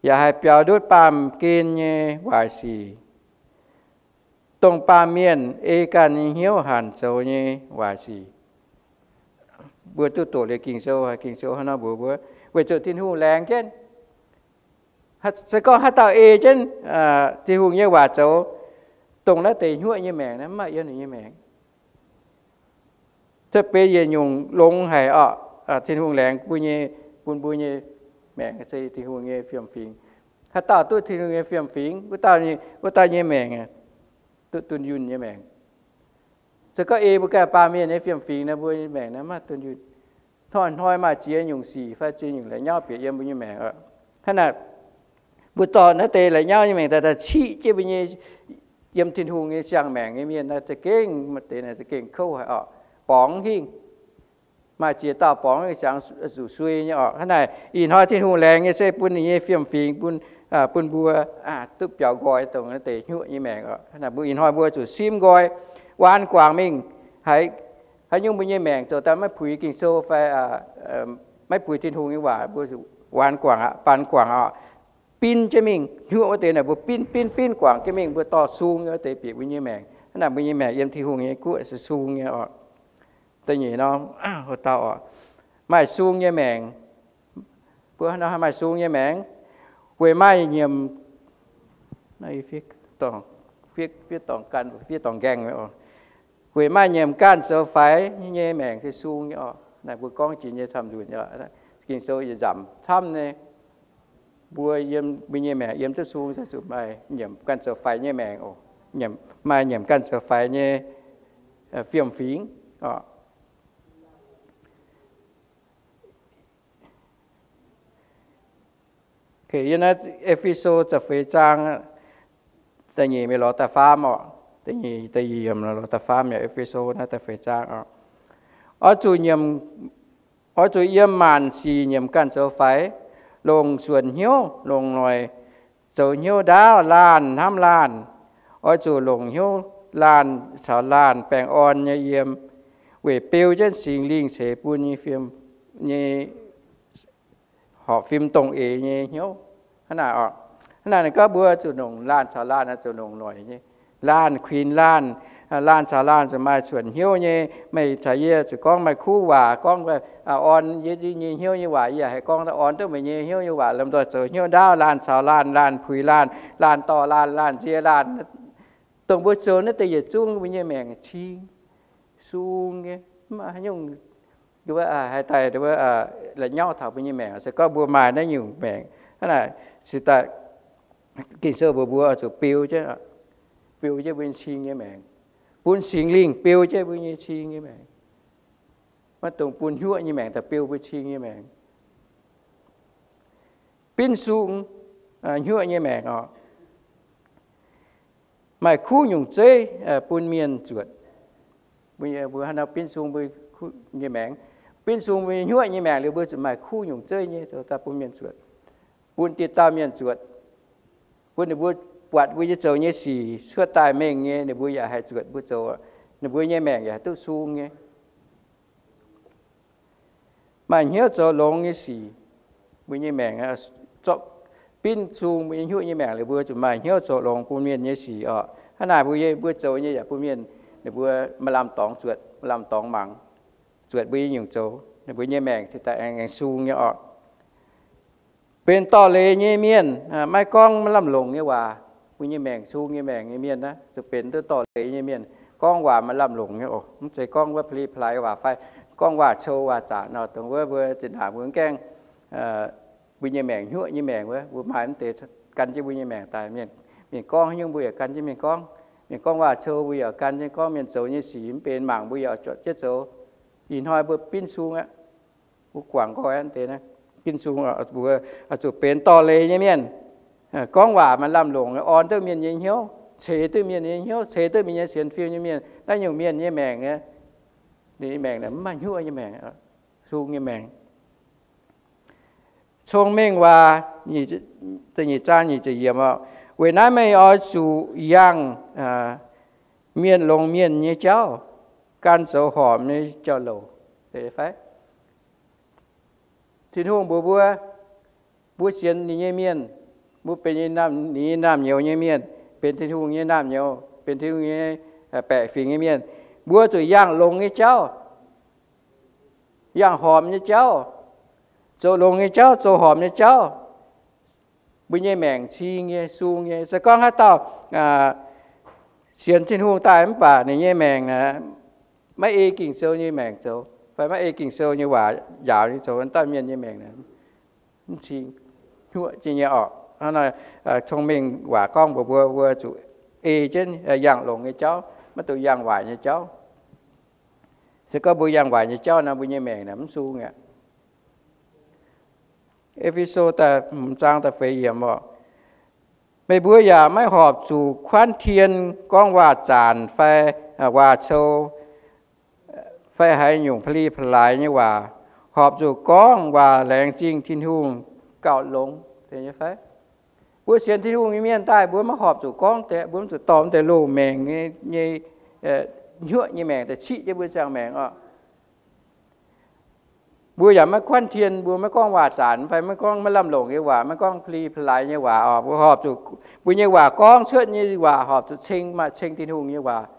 yaac haih biaux ndutv baamh gen nyei waaic sic, dongh baamh mienh ei ganh nyei hnyouv hanc zoux nyei waaic sic. Mbuo duqv doqc liuz Ging-Sou, Ging-Sou hnangv nor mbuox mbuo, weic zuqc Tin-Hungh laengz jienv. Se gorngv haaix dauh ei jienv Tin-Hungh nyei waac zoux, dongh naaiv deix hnyuoqv nyei maengc naaiv mv maaih yiem ninh nyei maengc. Cuotv benx yietc nyungc longx haic oc. Tin-Hungh laengz mbuo nyei, bun mbuo nyei maengc se Tin-Hungh nyei fiem-fingx. Haaix dauh duqv Tin-Hungh nyei fiem-fingx, wuov dauh nyei, wuov dauh nyei maengc duqv dunh yunh nyei maengc. Se gorngv ei mbuo ganh baamh mienh nyei fiem-fingx nor, mbuo nyei maengc naaiv maiv dunh yunh. Hnoi-hnoi maaih ziex nyungc sic fai ziex nyungc la'nyauv bieqc yiem mbuo nyei maengc oc. Hnangv naaic, Mbuo dorh naaiv deix la'nyauv nyei maengc daaih, daaih ciqv jienv mbuo nyei yiem Tin-Hungh nyei siang-maengc nyei mienh naaiv za'gengh, deix naaiv za'gengh kouv haic orqc, borngz hingh. Maaih ziex dauh borngz hingh ziangx zuqc sui nyei orqc. Hnangv naaic ih hnoi Tin-Hungh laengz nyei se bun ninh nyei fiem-fingx bun, bun mbuo duqv biaux nqoi dongh naaiv deix hnyuoqv nyei maengc orqc. Hnangv naaic mbuo ih hnoi mbuo zuqc simv nqoi, waan guangc mingh, haaix, haaix nyungc mbuo nyei maengc zoux daaih maiv puix Ging-Sou fai maiv puix Tin-Hungh nyei waac, mbuo zuqc waan guangc aqv, baan guangc orqc. Bin jienv mingh, hnyuoqv wuov deix naaic mbuo bin, bin, bin guangc jienv mingh, mbuo dorh sung nyei wuov deix bieqc mbuo nyei maengc. Hnangv naaic mbuo nyei maengc yiem Tin-Hungh nyei guoqv se sung nyei orqc. Da'nyeic nor, dauh orqc, maaih sung nyei maengc. Mbuo nor maaih sung nyei maengc, weic maaih nyiemc, fiev dorngx gan, fiev dorngx nqaengh, weic maaih nyiemc ganh zoux faix nyei maengc se sung nyei orqc. Naaiv mbuo gorngv jiex nyei camv nzunc, Ging-Sou yietc nzamc camv nyei. Mbuo yiem, mbuo nyei maengc yiem duqv sung se zuqc maaih nyiemc ganh zoux faix nyei maengc oc. Maaih nyiemc ganh zoux faix nyei fiem-fingx orqc. Yiem naaiv E^fe^so da'feix zaang, da'nyeic mingh lorz da'faam orqc. Da'nyeic, da'nyeic yiemc lorz da'faam yaac E^fe^so naaiv da'feix zaang orqc. Oix zuqc nyiemc, oix zuqc yiem maanc sic nyiemc ganh zoux faix, longc suonc hnyouv, longc noic zoux hnyouv ndaauv, laanh hnamv laanh. Oix zuqc longc hnyouv laanh caux laanh baengh orn nyei yiem, weic beu jienv Singx Lingh ceix bun nyei fim, nyei horpc fim dongh eix nyei hnyouv. Hnangv naaic oc. Hnangv naaic ninh gorngv mbuo zuqc longc laanh caux laanh, zuqc longc noic nyei laanh, kuinx laanh, laanh caux laanh zuqc maaih suonc hnyouv nyei. Meih caux yie zuqc gorngv maaih kuv waac, gorngv orn yie nyei hnyouv nyei waac, yie yaac haih gorngv orn duqv meih nyei hnyouv nyei waac. Lomh nzoih zoux hnyouv ndaauv, laanh caux laanh, laanh puix laanh, laanh dorh laanh, laanh nzie laanh. Dongh mbuo zoux naaiv deix yietc zungv mbuo nyei maengc cing sung nyei, mv baac haaix nyungc, haaix daaih la'nyauv taux mbuo nyei maengc. Se gorngv mbuo maaih naaiv nyungc maengc, hnangv naaic, se daaih Ging-Sou mbuox mbuo oix zuqc beu jienv, beu jienv mbuo nyei cing nyei maengc, bun Singx Lingh beu jienv mbuo nyei cing nyei maengc. Maiv dungx bun hnyuoqv nyei maengc daaih beu mbuo cing nyei maengc. Binv sung hnyuoqv nyei maengc oc. Maaih kuv nyungc zeiv bun mienh zuotc. Mbuo haaix nor binv sung mbuo nyei maengc? Binv sung mbuo hnyuoqv nyei maengc liuz, mbuo zuqc maaih kuv nyungc zeiv nyei zoux daaih bun mienh zuotc, bun dieh dauh mienh zuotc, bun ninh mbuo buatc mbuo nyei zoux nyei sic cuotv daaih mengh nyei, ninh mbuo yaac haih zuotc mbuo zoux, ninh mbuo nyei maengc yaac duqv sung nyei. Maaih hnyouv zoux longx nyei sic, mbuo nyei maengc zorqv binv sung mbuo nyei hnyuoqv nyei maengc liuz, mbuo zuqc maaih hnyouv zoux longx bun mienh nyei sic oc. Hnangv naaic mbuo, mbuo zoux nyei yaac bun mienh, ninh mbuo maaih lamh dorngx zuotc, maaih lamh dorngx mangc, zuotc mbuo nyei nyungc zoux, ninh mbuo nyei maengc cingx daaih aengx sung nyei oc. Benx dorh leiz nyei mienh, maiv gorngv maiv lamh longc nyei waac. Mbuo nyei maengc sung nyei maengc nyei mienh naaiv zuqc benx duqv dorh leiz nyei mienh, gorngv waac maaih lamh longc nyei oc. Mv zeiz gorngv wuov peli-plaaix waac fai gorngv waac cou waac zaqc nor, dongh wuov mbuo zinh ndaangc mbuo mv gaengh, mbuo nyei maengc hnyuoqv nyei maengc wuov, mbuo maaih mv deix gan jienv mbuo nyei maengc daaih. Mienh, mienh gorngv haaix nyungc mbuo yaac gan jienv mienh gorngv. Mienh gorngv waac cou mbuo yaac gan jienv gorngv. Mienh zoux nyei sic mv benx mangc mbuo yaac zuotc jienv zoux. Ih hnoi mbuo binv sung aqv. Mbuo guangc nqoi deix naaiv, ginv sung, zuqc benx dorh leiz nyei mienh, gorngv waac maaih lamh longc, orn duqv mienh nyei hnyouv, ceix duqv mienh nyei hnyouv, ceix duqv mienh nyei sienx fim nyei mienh. Naaiv nyungc mienh nyei maengc, ninh nyei maengc mv maaih hnyouv nyei maengc, sung nyei maengc. Cong-Mengh Waac nyic zaang nyic ziepc yiemc oc. Weic naaiv meih oix zuqc yangh mienh longx mienh nyei jauv, gan zoux horpc nyei jauv-louc. Fai Tin-Hungh mbuox mbuo, mbuo sienx ninh nyei mienh, mbuo benx ninh nyei naamh nyouz nyei mienh, benx Tin-Hungh nyei naamh nyouz, benx Tin-Hungh nyei baeqc fingx nyei mienh, mbuo zuqc yangh longx nyei jauv, yangh horpc nyei jauv, zoux longx nyei jauv, zoux horpc nyei jauv, mbuo nyei maengc cing nyei, sung nyei. Se gorngv haaix dauh sienx Tin-Hungh daaih mv baac ninh nyei maengc maiv ei Ging-Sou nyei maengc zoux, fai maiv ei Ging-Sou nyei waac njaaux nyei zoux, dauh mienh nyei maengc mv cing, hnyuoqv jienv nyei orqc. Hnangv naaiv, Cong-Mengh Waac gorngv mbuox mbuo, mbuo zuqc ei jienv yangh longx nyei jauv, maiv dungx yangh waaic nyei jauv. Se gorngv mbuo yangh waaic nyei jauv nor, mbuo nyei maengc mv sung aqv. E^fe^so da'hmz zaang da'feix yiemc oc. Meih mbuo yaac maiv horpc zuqc kuanv tien gorngv waac-zaanc fai waac-cou fai haaix nyungc pa'li pa'laaix nyei waac. Horpc zuqc gorngv waac laengz zingh Tin-Hungh gauh longx. Mbuo sienx Tin-Hungh nyei mienh daaih, mbuo maiv horpc zuqc gorngv deix, mbuo maiv zuqc dorh deix loz-maengc nyei, hnyuoqv nyei maengc daaih ciqv jienv mbuo ziangh maengc oc. Mbuo yaac maiv kuanv tien, mbuo maiv gorngv waac-zaanc fai maiv gorngv maiv lamh longc nyei waac, maiv gorngv pa'li pa'laaix nyei waac oc. Mbuo horpc zuqc, mbuo nyei waac gorngv cuotv nyei waac horpc zuqc ceng, maaih ceng Tin-Hungh nyei waac,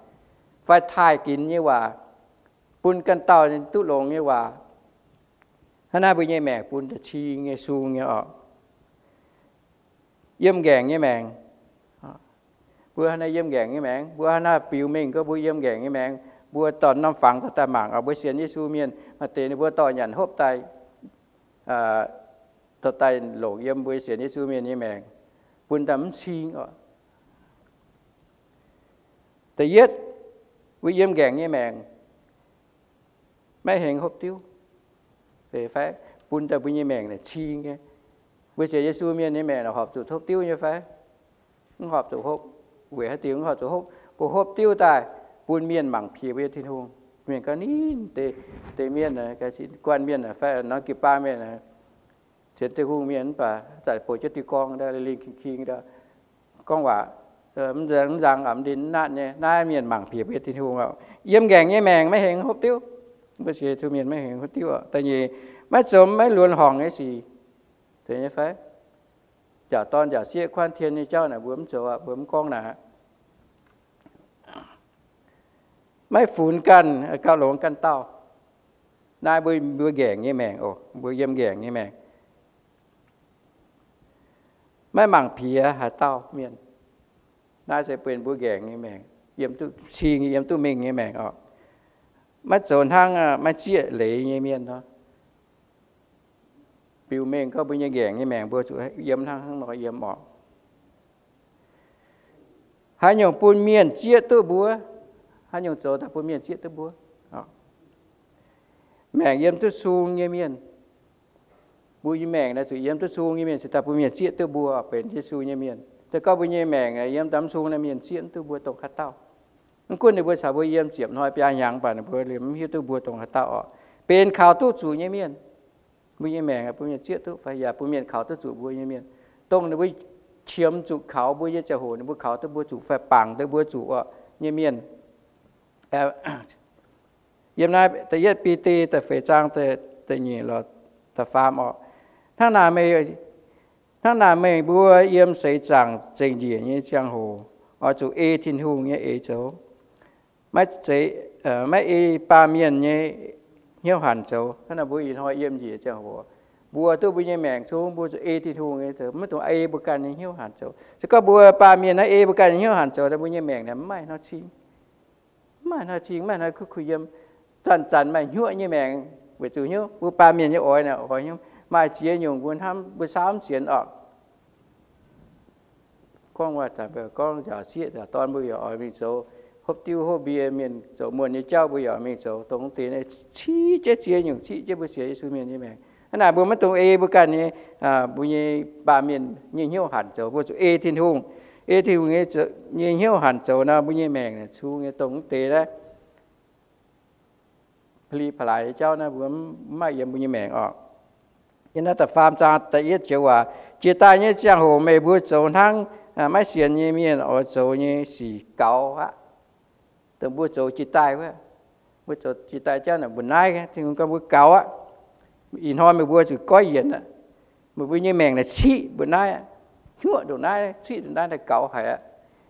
fai taaih ginx nyei waac, bun ganh dauh duqv longx nyei waac. Hnangv naaiv mbuo nyei maengc bun da'cing nyei sung nyei oc. Yiem ngaengc nyei maengc. Mbuo hnangv naaiv yiem ngaengc nyei maengc, mbuo hnangv naaiv biux mengh gorngv mbuo yiem ngaengc nyei maengc, mbuo dorh norm fangx daaih mangc oc. Mbuo sienx Yesu mienh maaih deix ninh mbuo dorh nyanc hopv daaih, dorh daaih longc yiem mbuo sienx Yesu mienh nyei maengc, bun daaih mv cing oc. Da'yietv, mbuo yiem ngaengc nyei maengc maiv hengx hopv diuv. Fai bun daaih mbuo nyei maengc naaic cing nyei. Mbuo sienx Yesu mienh nyei maengc horpc zuqc hopv diuv nyei fai? Mv horpc zuqc hopv. Weic haaix diuc mv horpc zuqc hopv? Mbuo hopv diuv daaih bun mienh mangc piex mbuo nyei Tin-Hungh. Mienh gorngv, Ninh deix, deix mienh, guanh mienh fai norm jiu-baang mienh, sienx Tin-Hungh mienh mv baac zaqc bouc jienv diuh gorngv, lingh king king, gorngv waac mv nzang, mv ndin mv natv nyei. Naaiv mienh mangc piex mbuo nyei Tin-Hungh oc. Yiem ngaengc nyei maengc maiv hengx hopv diuv. Mbuo sienx Yesu mienh maiv hengx hopv diuv oc. Da'nyeic, maiv zoux maiv luonx horngc nyei sic. Zeiz nyei fai? Njaaux dorn njaaux sieqv kuanv tien nyei jauv naaic mbuo mv zoux aqv, mbuo mv gorngv naaic. Maiv funx ganh, gauh longx ganh dauh. Naaiv mbuo, mbuo ngaengc nyei maengc oc, mbuo yiem ngaengc nyei maengc. Maiv mangc piex haaix dauh mienh. Naaiv se benx mbuo ngaengc nyei maengc, yiem duqv cing, yiem duqv mengh nyei maengc oc. Maiv zoux hnangv maiv zieqv leiz nyei mienh nor. Biux mengh gorngv mbuo nyei ngaengc nyei maengc mbuo zuqc yiem hnangv hnangv nor yiem oc. Haaix nyungc bun mienh zieqv duqv mbuo? Haaix nyungc zoux daaih bun mienh zieqv duqv mbuo? Maengc yiem duqv sung nyei mienh. Mbuo nyei maengc naaiv zuqc yiem duqv sung nyei mienh, se daaih bun mienh zieqv duqv mbuo benx Yesu nyei mienh. Se gorngv mbuo nyei maengc yiem daaih mv sung naaiv, mienh zieqv mv duqv mbuo dongh haaix dauh. Mv gunv ninh mbuo caux mbuo yiem ziepc hnoi biaa hnyangx, mv baac ninh mbuo liemh mv hiuv duqv mbuo dongh haaix dauh oc. Benx kaux duqv zuqc nyei mienh. Mbuo nyei maengc bun mienh zieqv duqv fai yaac bun mienh kaux duqv zuqc mbuo nyei mienh, dongh ninh mbuo qiemx zuqc kaux mbuo nyei ziangh hoc, ninh mbuo kaux duqv mbuo zuqc fai bangc duqv mbuo zuqc nyei mienh. Yiem naaiv da'yietv Bide da'feix zaang da'nyeic lorz da'faam oc. Hnangv naaic meih, hnangv naaic meih mbuo yiem seix zaangc zengc njiec nyei ziangh hoc, oix zuqc ei Tin-Hungh nyei eix zoux. Maiv ei baamh mienh nyei hnyouv hanc zoux. Hnangv naaic mbuo ih hnoi yiem njiec ziangh hoc, mbuo duqv mbuo nyei maengc cong, mbuo zuqc ei Tin-Hungh nyei zoux, maiv dungx ei mbuo ganh nyei hnyouv hanc zoux. Se gorngv mbuo baamh mienh naaiv ei mbuo ganh nyei hnyouv hanc zoux, mbuo nyei maengc naaiv maiv maaih hnoi cing. Mv maaih hnoi cing, mv maaih hnoi kuv kuh yiem. Zanc-zanc maaih hnyuoqv nyei maengc, weic zuqc hnyouv mbuo baamh mienh nyei oix naaic oix hnyouv maaih ziex nyungc mbuo hnamv mbuo saamv sienx oc. Gorngv waac-zaanc mbuo gorngv, njaaux sieqv njaaux dorn mbuo yaac oix mingh zoux, hopv diuv hopv mbie mienh zoux muonh nyei jauv mbuo yaac mingh zoux. Dongh deix naaiv ciqv jienv ziex nyungc, ciqv jienv mbuo sienx Yesu mienh nyei maengc. Hnangv naaic mbuo maiv dungx ei mbuo ganh nyei, mbuo nyei baamh mienh nyei hnyouv hanc zoux, mbuo zuqc ei Tin-Hungh. Ei Tin-Hungh nyei hnyouv hanc zoux nor, mbuo nyei maengc naaic cong nyei. Dongh deix naaiv pa'li pa'laaix nyei jauv naaiv mbuo mv maaih yiem mbuo nyei maengc oc. Yiem naaiv da'faam zaang da'yietv joux waac, jiex daaih nyei ziangh hoc meih mbuo zoux hnangv maiv sienx nyei mienh oix zoux nyei sic gaux aqv. Dongh mbuo zoux jiex daaih wuov, mbuo zoux jiex daaih jauv naaic mbuo naaiv, Tin-Hungh gorngv mbuo gaux aqv. Ih hnoi meih mbuo zuqc goiv yienc aqv. Meih mbuo nyei maengc naaic ciqv mbuo naaiv, hnyuoqv ndongc naaiv, ciqv ndongc naaiv, naaiv gaux haic aqv.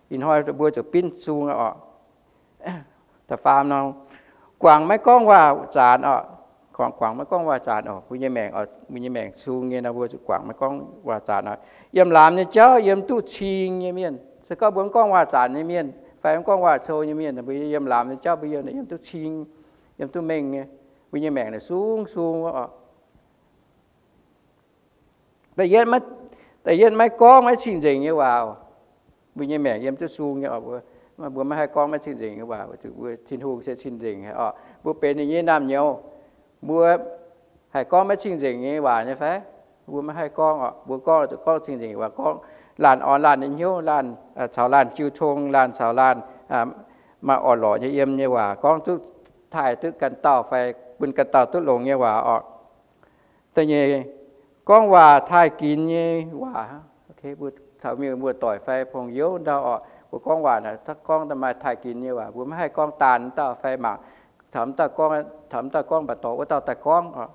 Ih hnoi mbuo zuqc binv sung aqv oc. Da'faam nor, guangc maiv gorngv waac-zaanc oc. Guangc, guangc maiv gorngv waac-zaanc oc. Mbuo nyei maengc, mbuo nyei maengc sung nyei nor, mbuo zuqc guangc maiv gorngv waac-zaanc oc. Yiem laamz nyei jauv yiem duqv cing nyei mienh. Se gorngv mbuo mv gorngv waac-zaanc nyei mienh fai mv gorngv waac-cou nyei mienh, mbuo yiem laamz nyei jauv mbuo yiem, yiem duqv cing, yiem duqv mengh nyei. Mbuo nyei maengc naaic sung sung wuov oc. Da'yietv, da'yietv maiv gorngv maiv cing-nzengc nyei waac. Mbuo nyei maengc yiem duqv sung nyei oc. Mbuo, mbuo maiv haih gorngv maiv cing-nzengc nyei waac, weic zuqc mbuo Tin-Hungh se cing-nzengc haic oc. Mbuo benx ninh nyei naamh nyouz, mbuo haih gorngv maiv cing-nzengc nyei waac nyei fai? Mbuo maiv haih gorngv oc. Mbuo gorngv zuqc gorngv cing-nzengc waac, gorngv laanh orn laanh nyei hnyouv, laanh caux laanh jiu tong, laanh caux laanh maaih orn-lorqc nyei yiem nyei waac, gorngv duqv taaih duqv ganh dauh fai bun ganh dauh duqv longx nyei waac orqc. Da'nyeic, gorngv waac taaih ginx nyei waac. Mbuo taux mienh muoz-doic fai pong youv ndau orqc, mbuo gorngv waac naaic gorngv daaih maaih taaih ginx nyei waac. Mbuo maiv haih gorngv daanh dauh fai mangc taux dauh gorngv, taux dauh gorngv mv baac dorh wuov dauh daaih gorngv,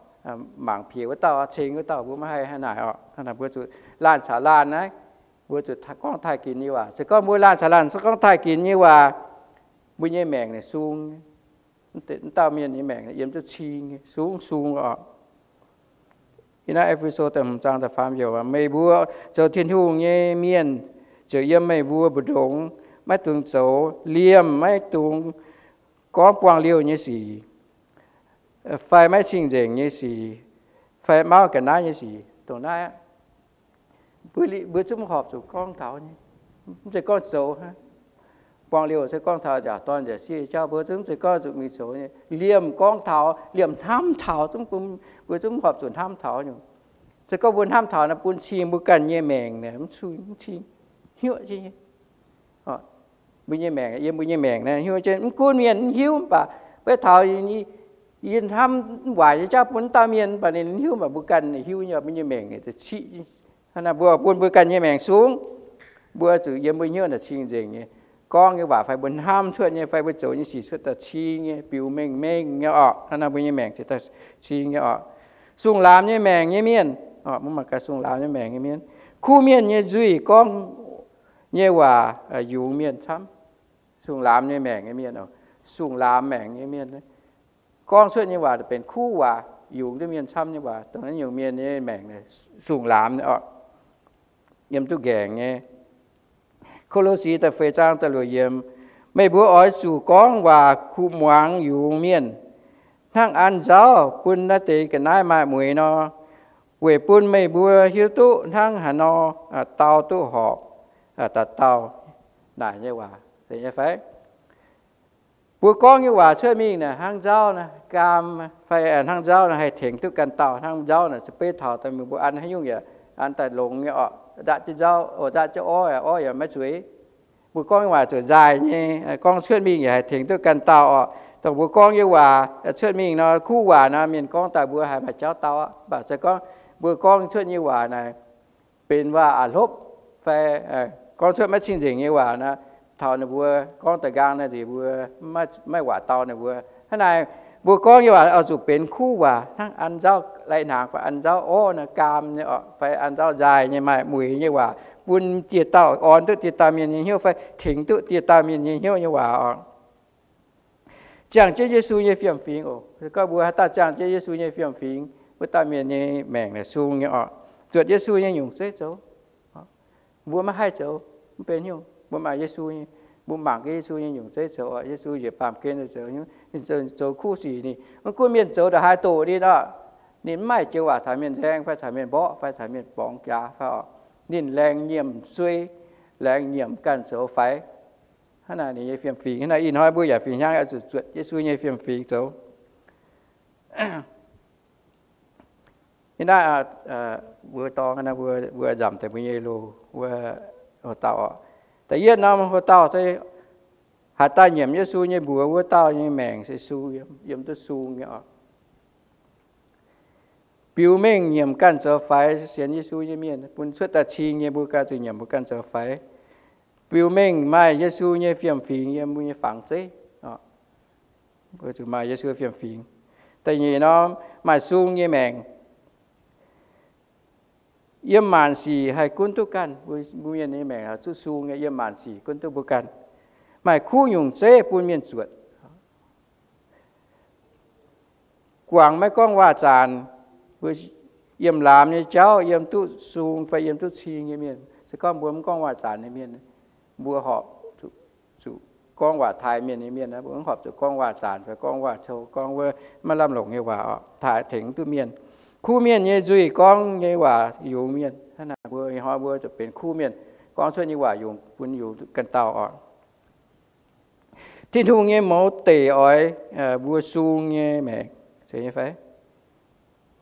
mangc piex wuov dauh, ceng wuov dauh, mbuo maiv haih hnangv naaic orqc. Mbuo zuqc laanh caux laanh naaiv, mbuo zuqc gorngv taaih ginx nyei waac. Se gorngv mbuo laanh caux laanh gorngv taaih ginx nyei waac, mbuo nyei maengc naaic sung. Dauh mienh nyei maengc yiem duqv cing, sung sung orqc. Yiem naaiv E^fe^so da'hmz zaang da'faam yiemc, meih mbuo zoux Tin-Hungh nyei mienh, ziouc yiem meih mbuo mbu'ndongx maiv dungx zoux liemh, maiv dungx gorngv buangh liouh nyei sic, fai maiv cing-nzengc nyei sic, fai mauv ga'naaiv nyei sic. Dongh naaiv, mbuo zungv horpc zuqc gorngv taux nyei, mv zeiz gorngv zoux hnangv. Buangh liouh se gorngv taux nziaauc dorn nziaauc sieqv nyei jauv, mbuo zungv mv zeiz gorngv zuqc mingh zoux nyei. Liemh gorngv taux, liemh hnamv taux, zungv mbuo zungv horpc zuqc hnamv taux nyungc. Se gorngv mbuo hnamv taux naaiv, bun cing mbuo ganh nyei maengc naaic mv cing, hnyouv jienv nyei. Mbuo nyei maengc, yiem mbuo nyei maengc naaiv hnyouv jienv, mv gunv mienh mv hiuv mv baac, beiv taux yie hnamv mv waaic nyei jauv bun dauh mienh mv baac ninh hiuv, mv baac mbuo ganh hiuv nyei, mbuo nyei maengc naaic ziouc ciqv. Hnangv naaic mbuo bun mbuo ganh nyei maengc sung, mbuo zuqc yiem mbuo hnyouv naaic cing-nzengc nyei. Gorngv nyei waac fai mbuo hnamv cuotv nyei fai mbuo zoux nyei sic cuotv daaih cing nyei, biux mengh mengh nyei orqc. Hnangv naaiv mbuo nyei maengc ziouc daaih cing nyei orqc. Sung-laamx nyei maengc nyei mienh, mbuo mangc gaax sung-laamx nyei maengc nyei mienh, kuv mienh nyei nzuih gorngv nyei waac yungz mienh camv. Sung-laamx nyei maengc nyei mienh, sung-laamx maengc nyei mienh, gorngv cuotv nyei waac benx kuv waac, yungz duqv mienh camv nyei waac. Dongh naaiv nyungc mienh nyei maengc sung-laamx nyei orqc, yiem duqv nqaengc nyei. Ko^lo^si da'feix zaang da'luoqc yiemc, meih mbuo oix zuqc gorngv waac kuv muangx yungz mienh, hnangv an nzauv bun naaiv deix ga'naaiv maaih mueix nor, weic bun meih mbuo hiuv duqv hnangv haaix nor dau duqv horpc dauh dauh naaic nyei waac. Zeiz nyei fai? Mbuo gorngv nyei waac cuotv mingh naaic hnangv nzauv naaic, gaam fai hnangv nzauv naaic haih tengx duqv ganh dauh. Hnangv nzauv naaic se beiv taux daaih mbuo an haaix nyungc yaac an daaih longx nyei orqc. Ndatv jienv nzauv, ndatv jienv orv, orv yaac maiv zueiz. Mbuo gorngv nyei waac zuqc nzaaih nyei, gorngv cuotv mingh yaac haih tengx duqv ganh dauh orqc. Dongh mbuo gorngv nyei waac cuotv mingh nor, kuv waac nor, mienh gorngv daaih mbuo haiz maaih jauv dau aqv. Mv baac se gorngv mbuo gorngv cuotv nyei waac naaic benx waac a'hlopv fai gorngv cuotv maiv cing-nzengc nyei waac nor, taux ninh mbuo gorngv da'nqaang naaiv nzunc mbuo maiv waac dau ninh mbuo. Hnangv naaic, mbuo gorngv nyei waac oix zuqc benx kuv waac hnangv an nzauv lai-hnaangx fai an nzauv orv naaic, gaam nyei orqc, fai an nzauv nzaaih nyei, maaih mueix nyei waac, bun dieh dauh, orn duqv dieh dauh mienh nyei hnyouv fai tengx duqv dieh dauh mienh nyei hnyouv nyei waac orqc. Ziangh jienv Yesu nyei fiem-fingx oc. Gorngv mbuo haaix dauh ziangh jienv Yesu nyei fiem-fingx, wuov dauh mienh nyei maengc naaic sung nyei orqc. Zuotc Yesu nyei nyungc zeiv zoux. Mbuo maiv haih zoux, mv benx haaix nyungc. Mbuo maaih Yesu nyei, mbuo mangc gaax Yesu nyei nyungc zeiv zoux orqc. Yesu njiec baamh gen zoux, zoux kuv sic ninh, mv gunv mienh zoux ndongc haaix doqc ninh orqc, ninh mv maaih joux waac caux mienh nzaeng fai caux mienh mborqv fai caux mienh borngz jaax fai orqc. Ninh laengz nyiemc suei, laengz nyiemc ganh zoux faix. Hnangv naaic ninh nyei fiem-fingx. Hnangv naaic ih hnoi mbuo yaac fih hnangv oix zuqc zuotc Yesu nyei fiem-fingx zoux. Ih naaiv mbuo dorng, mbuo nzamc deix mbuo nyei loz wuov, hlo dauh oc. Da'yietv norm hlo dauh se haaix dauh nyiemc Yesu nyei mbuox, wuov dauh nyei maengc se sung, yiem duqv sung nyei oc. Biux mengh nyiemc ganh zoux faix sienx Yesu nyei mienh, bun cuotv daaih cing nyei, mbuo ganh zuqc nyiemc mbuo ganh zoux faix. Biux mengh maaih Yesu nyei fiem-fingx yiem mbuo nyei fangx zeiv. Mbuo zuqc maaih Yesu fiem-fingx. Da'nyeic norm, maaih sung nyei maengc. Yiem maanc sic haih gunv duqv ganh. Mbuo mienh nyei maengc zuqc sung nyei, yiem maanc sic gunv duqv mbuo ganh. Maaih kuv nyungc zeiv bun mienh zuotc. Guangc maiv gorngv waac-zaanc, yiem laamz nyei jauv yiem duqv sung fai yiem duqv cing nyei mienh. Se gorngv mbuo mv gorngv waac-zaanc nyei mienh, mbuo horpc zuqc gorngv waac taaih mienh nyei mienh, mbuo mv horpc zuqc gorngv waac-zaanc fai gorngv waac-cou, gorngv wuov maiv lamh longc nyei waac oc, taaih tengx duqv mienh. Kuv mienh nyei nzuih gorngv nyei waac yungz mienh. Hnangv naaic mbuo ih hnoi mbuo zuqc benx kuv mienh, gorngv cuotv nyei waac yungz bun yungz ganh dauh oc. Tin-Hungh nyei mouz deic oix mbuo sung nyei maengc, zeiz nyei fai?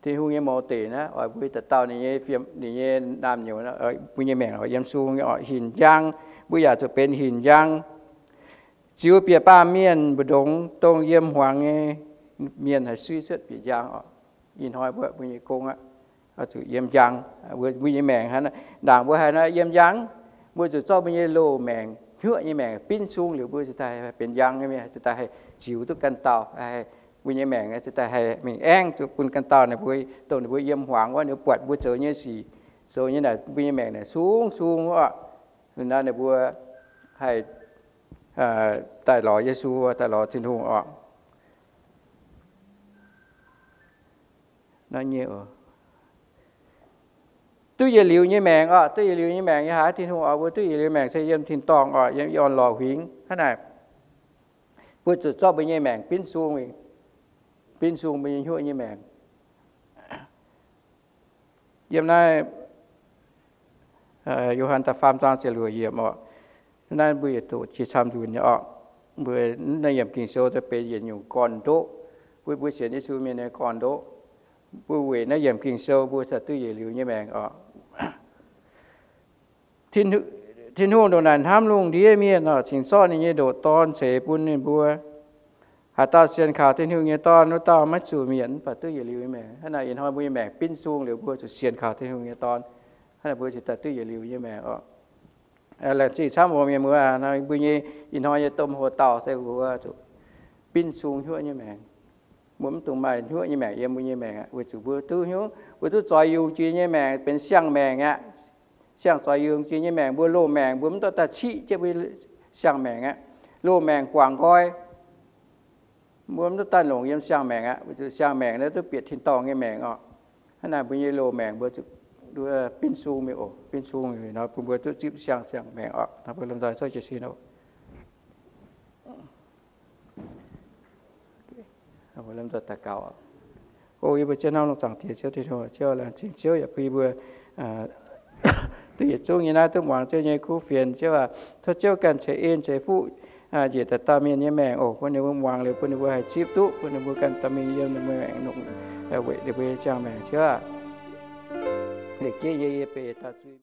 Tin-Hungh nyei mouz deic naaiv oix mbuo dauh dauh ninh nyei fiem, ninh nyei naamh nyouz, mbuo nyei maengc oix yiem sung nyei orqc, hinc njang. Mbuo yaac zuqc benx hinc njang, ziux bieqc baamh mienh mbu'ndongx, dongh yiem hmuangx nyei mienh haih suiv cuotv bieqc njang orqc. Ih hnoi mbuo, mbuo nyei gong aqv, zuqc yiem njang. Mbuo nyei maengc hnangv, ndaangc mbuo haiz nor yiem njang, mbuo zuqc zorqv mbuo nyei loz-maengc, hnyuoqv nyei maengc binv sung liuz, mbuo ziouc daaih benx njang nyei mienh, ziouc daaih haih ziux duqv ganh dauh. Mbuo nyei maengc ziouc daaih haih mingh aengv zuqc bun ganh dauh ninh mbuo, dongh ninh mbuo yiem hmuangx wuov, ninh mbuo buatc mbuo zoux nyei sic, zoux nyei naaic, mbuo nyei maengc naaic sung sung orqc. Naaiv ninh mbuo haih daaih lorz Yesu, daaih lorz Tin-Hungh orqc. Naaiv nyei, duqv yietc liuz nyei maengc orqc, duqv yietc liuz nyei maengc nyei haaix, Tin-Hungh oix mbuo duqv yietc liuz maengc se yiem tin-dorngh orqc, yiem i orn lorqc huingx hnangv naaic. Mbuo zuqc zorqv mbuo nyei maengc binv sung, binv sung mbuo nyei hnyuoqv nyei maengc. Yiem naaiv Yo^han da'faam zaang ziepc luoqc yiemc orqc. Naaiv mbuo yietc doqc jiex camv nzunc nyei orqc. Mbuo naaiv yiemc Ging-Sou za'gengh benx yietc nyungc gorn-ndoqv, bun mbuo sienx Yesu mienh nyei gorn-ndoqv. Mbuo weic naaiv yiemc Ging-Sou mbuo ziouc duqv yietc liuz nyei maengc orqc. Tin-Hungh ndongc naaic hnamv lungh ndiev mienh orqc, cingx zorqv ninh nyei ndoqc Dorn ceix bun ninh mbuo. Haaix dauh sienx kaux Tin-Hungh nyei Dorn, wuov dauh maiv zuqc mietc, mv baac duqv yietc liuz nyei maengc. Hnangv naaic ih hnoi mbuo nyei maengc binv sung liuz, mbuo zuqc sienx kaux Tin-Hungh nyei Dorn, hnangv naaic mbuo ziouc daaih duqv yietc liuz nyei maengc orqc. Laengz zingh camv hmuangx mienh muoz, mbuo nyei ih hnoi nyei domh hoc dauh se mbuo zuqc binv sung hnyuoqv nyei maengc. Mbuo mv dungx maaih hnyuoqv nyei maengc yiem mbuo nyei maengc aqv, weic zuqc mbuo duqv hnyouv, mbuo duqv zoix yungz jiex nyei maengc benx siang-maengc aqv. Siang zoix yungz jiex nyei maengc, mbuo loz-maengc mbuo mv dorh daaih ciqv jienv mbuo siang-maengc aqv. Loz-maengc guangc nqoi, mbuo mv dorh daaih longc yiem siang-maengc aqv. Weic zuqc siang-maengc naaiv duqv bieqc tin-dorngh nyei maengc orqc. Hnangv naaic mbuo nyei loz-maengc mbuo zuqc binv sung mingh oc, binv sung nor bun mbuo duqv zipv siang, siang-maengc orqc. Nor mbuo lomh nzoih zorqv jiez sin oc. Mbuo lomh nzoih daux gaux. O yie mbuo Ziouv hnamv longx zaangc Diex Ziouv Tin-Hungh, Ziouv laengz zingh Ziouv yaac bun yie mbuo duqv yietc zungv nyei naaiv duqv muangx Ziouv nyei kuv fienx. Ziouv aac, tov Ziouv ganh ceix en ceix fuqv njiec dauh dauh mienh nyei maengc oc, bun ninh mbuo muangx liuz bun ninh mbuo haih zipv duqv, bun ninh mbuo ganh dorh mingh yiem ninh mbuo maengc nongc, weic ninh mbuo nyei ziangh maengc. Ziouv aac, liepc jienv yie, yie beic dauh zuiz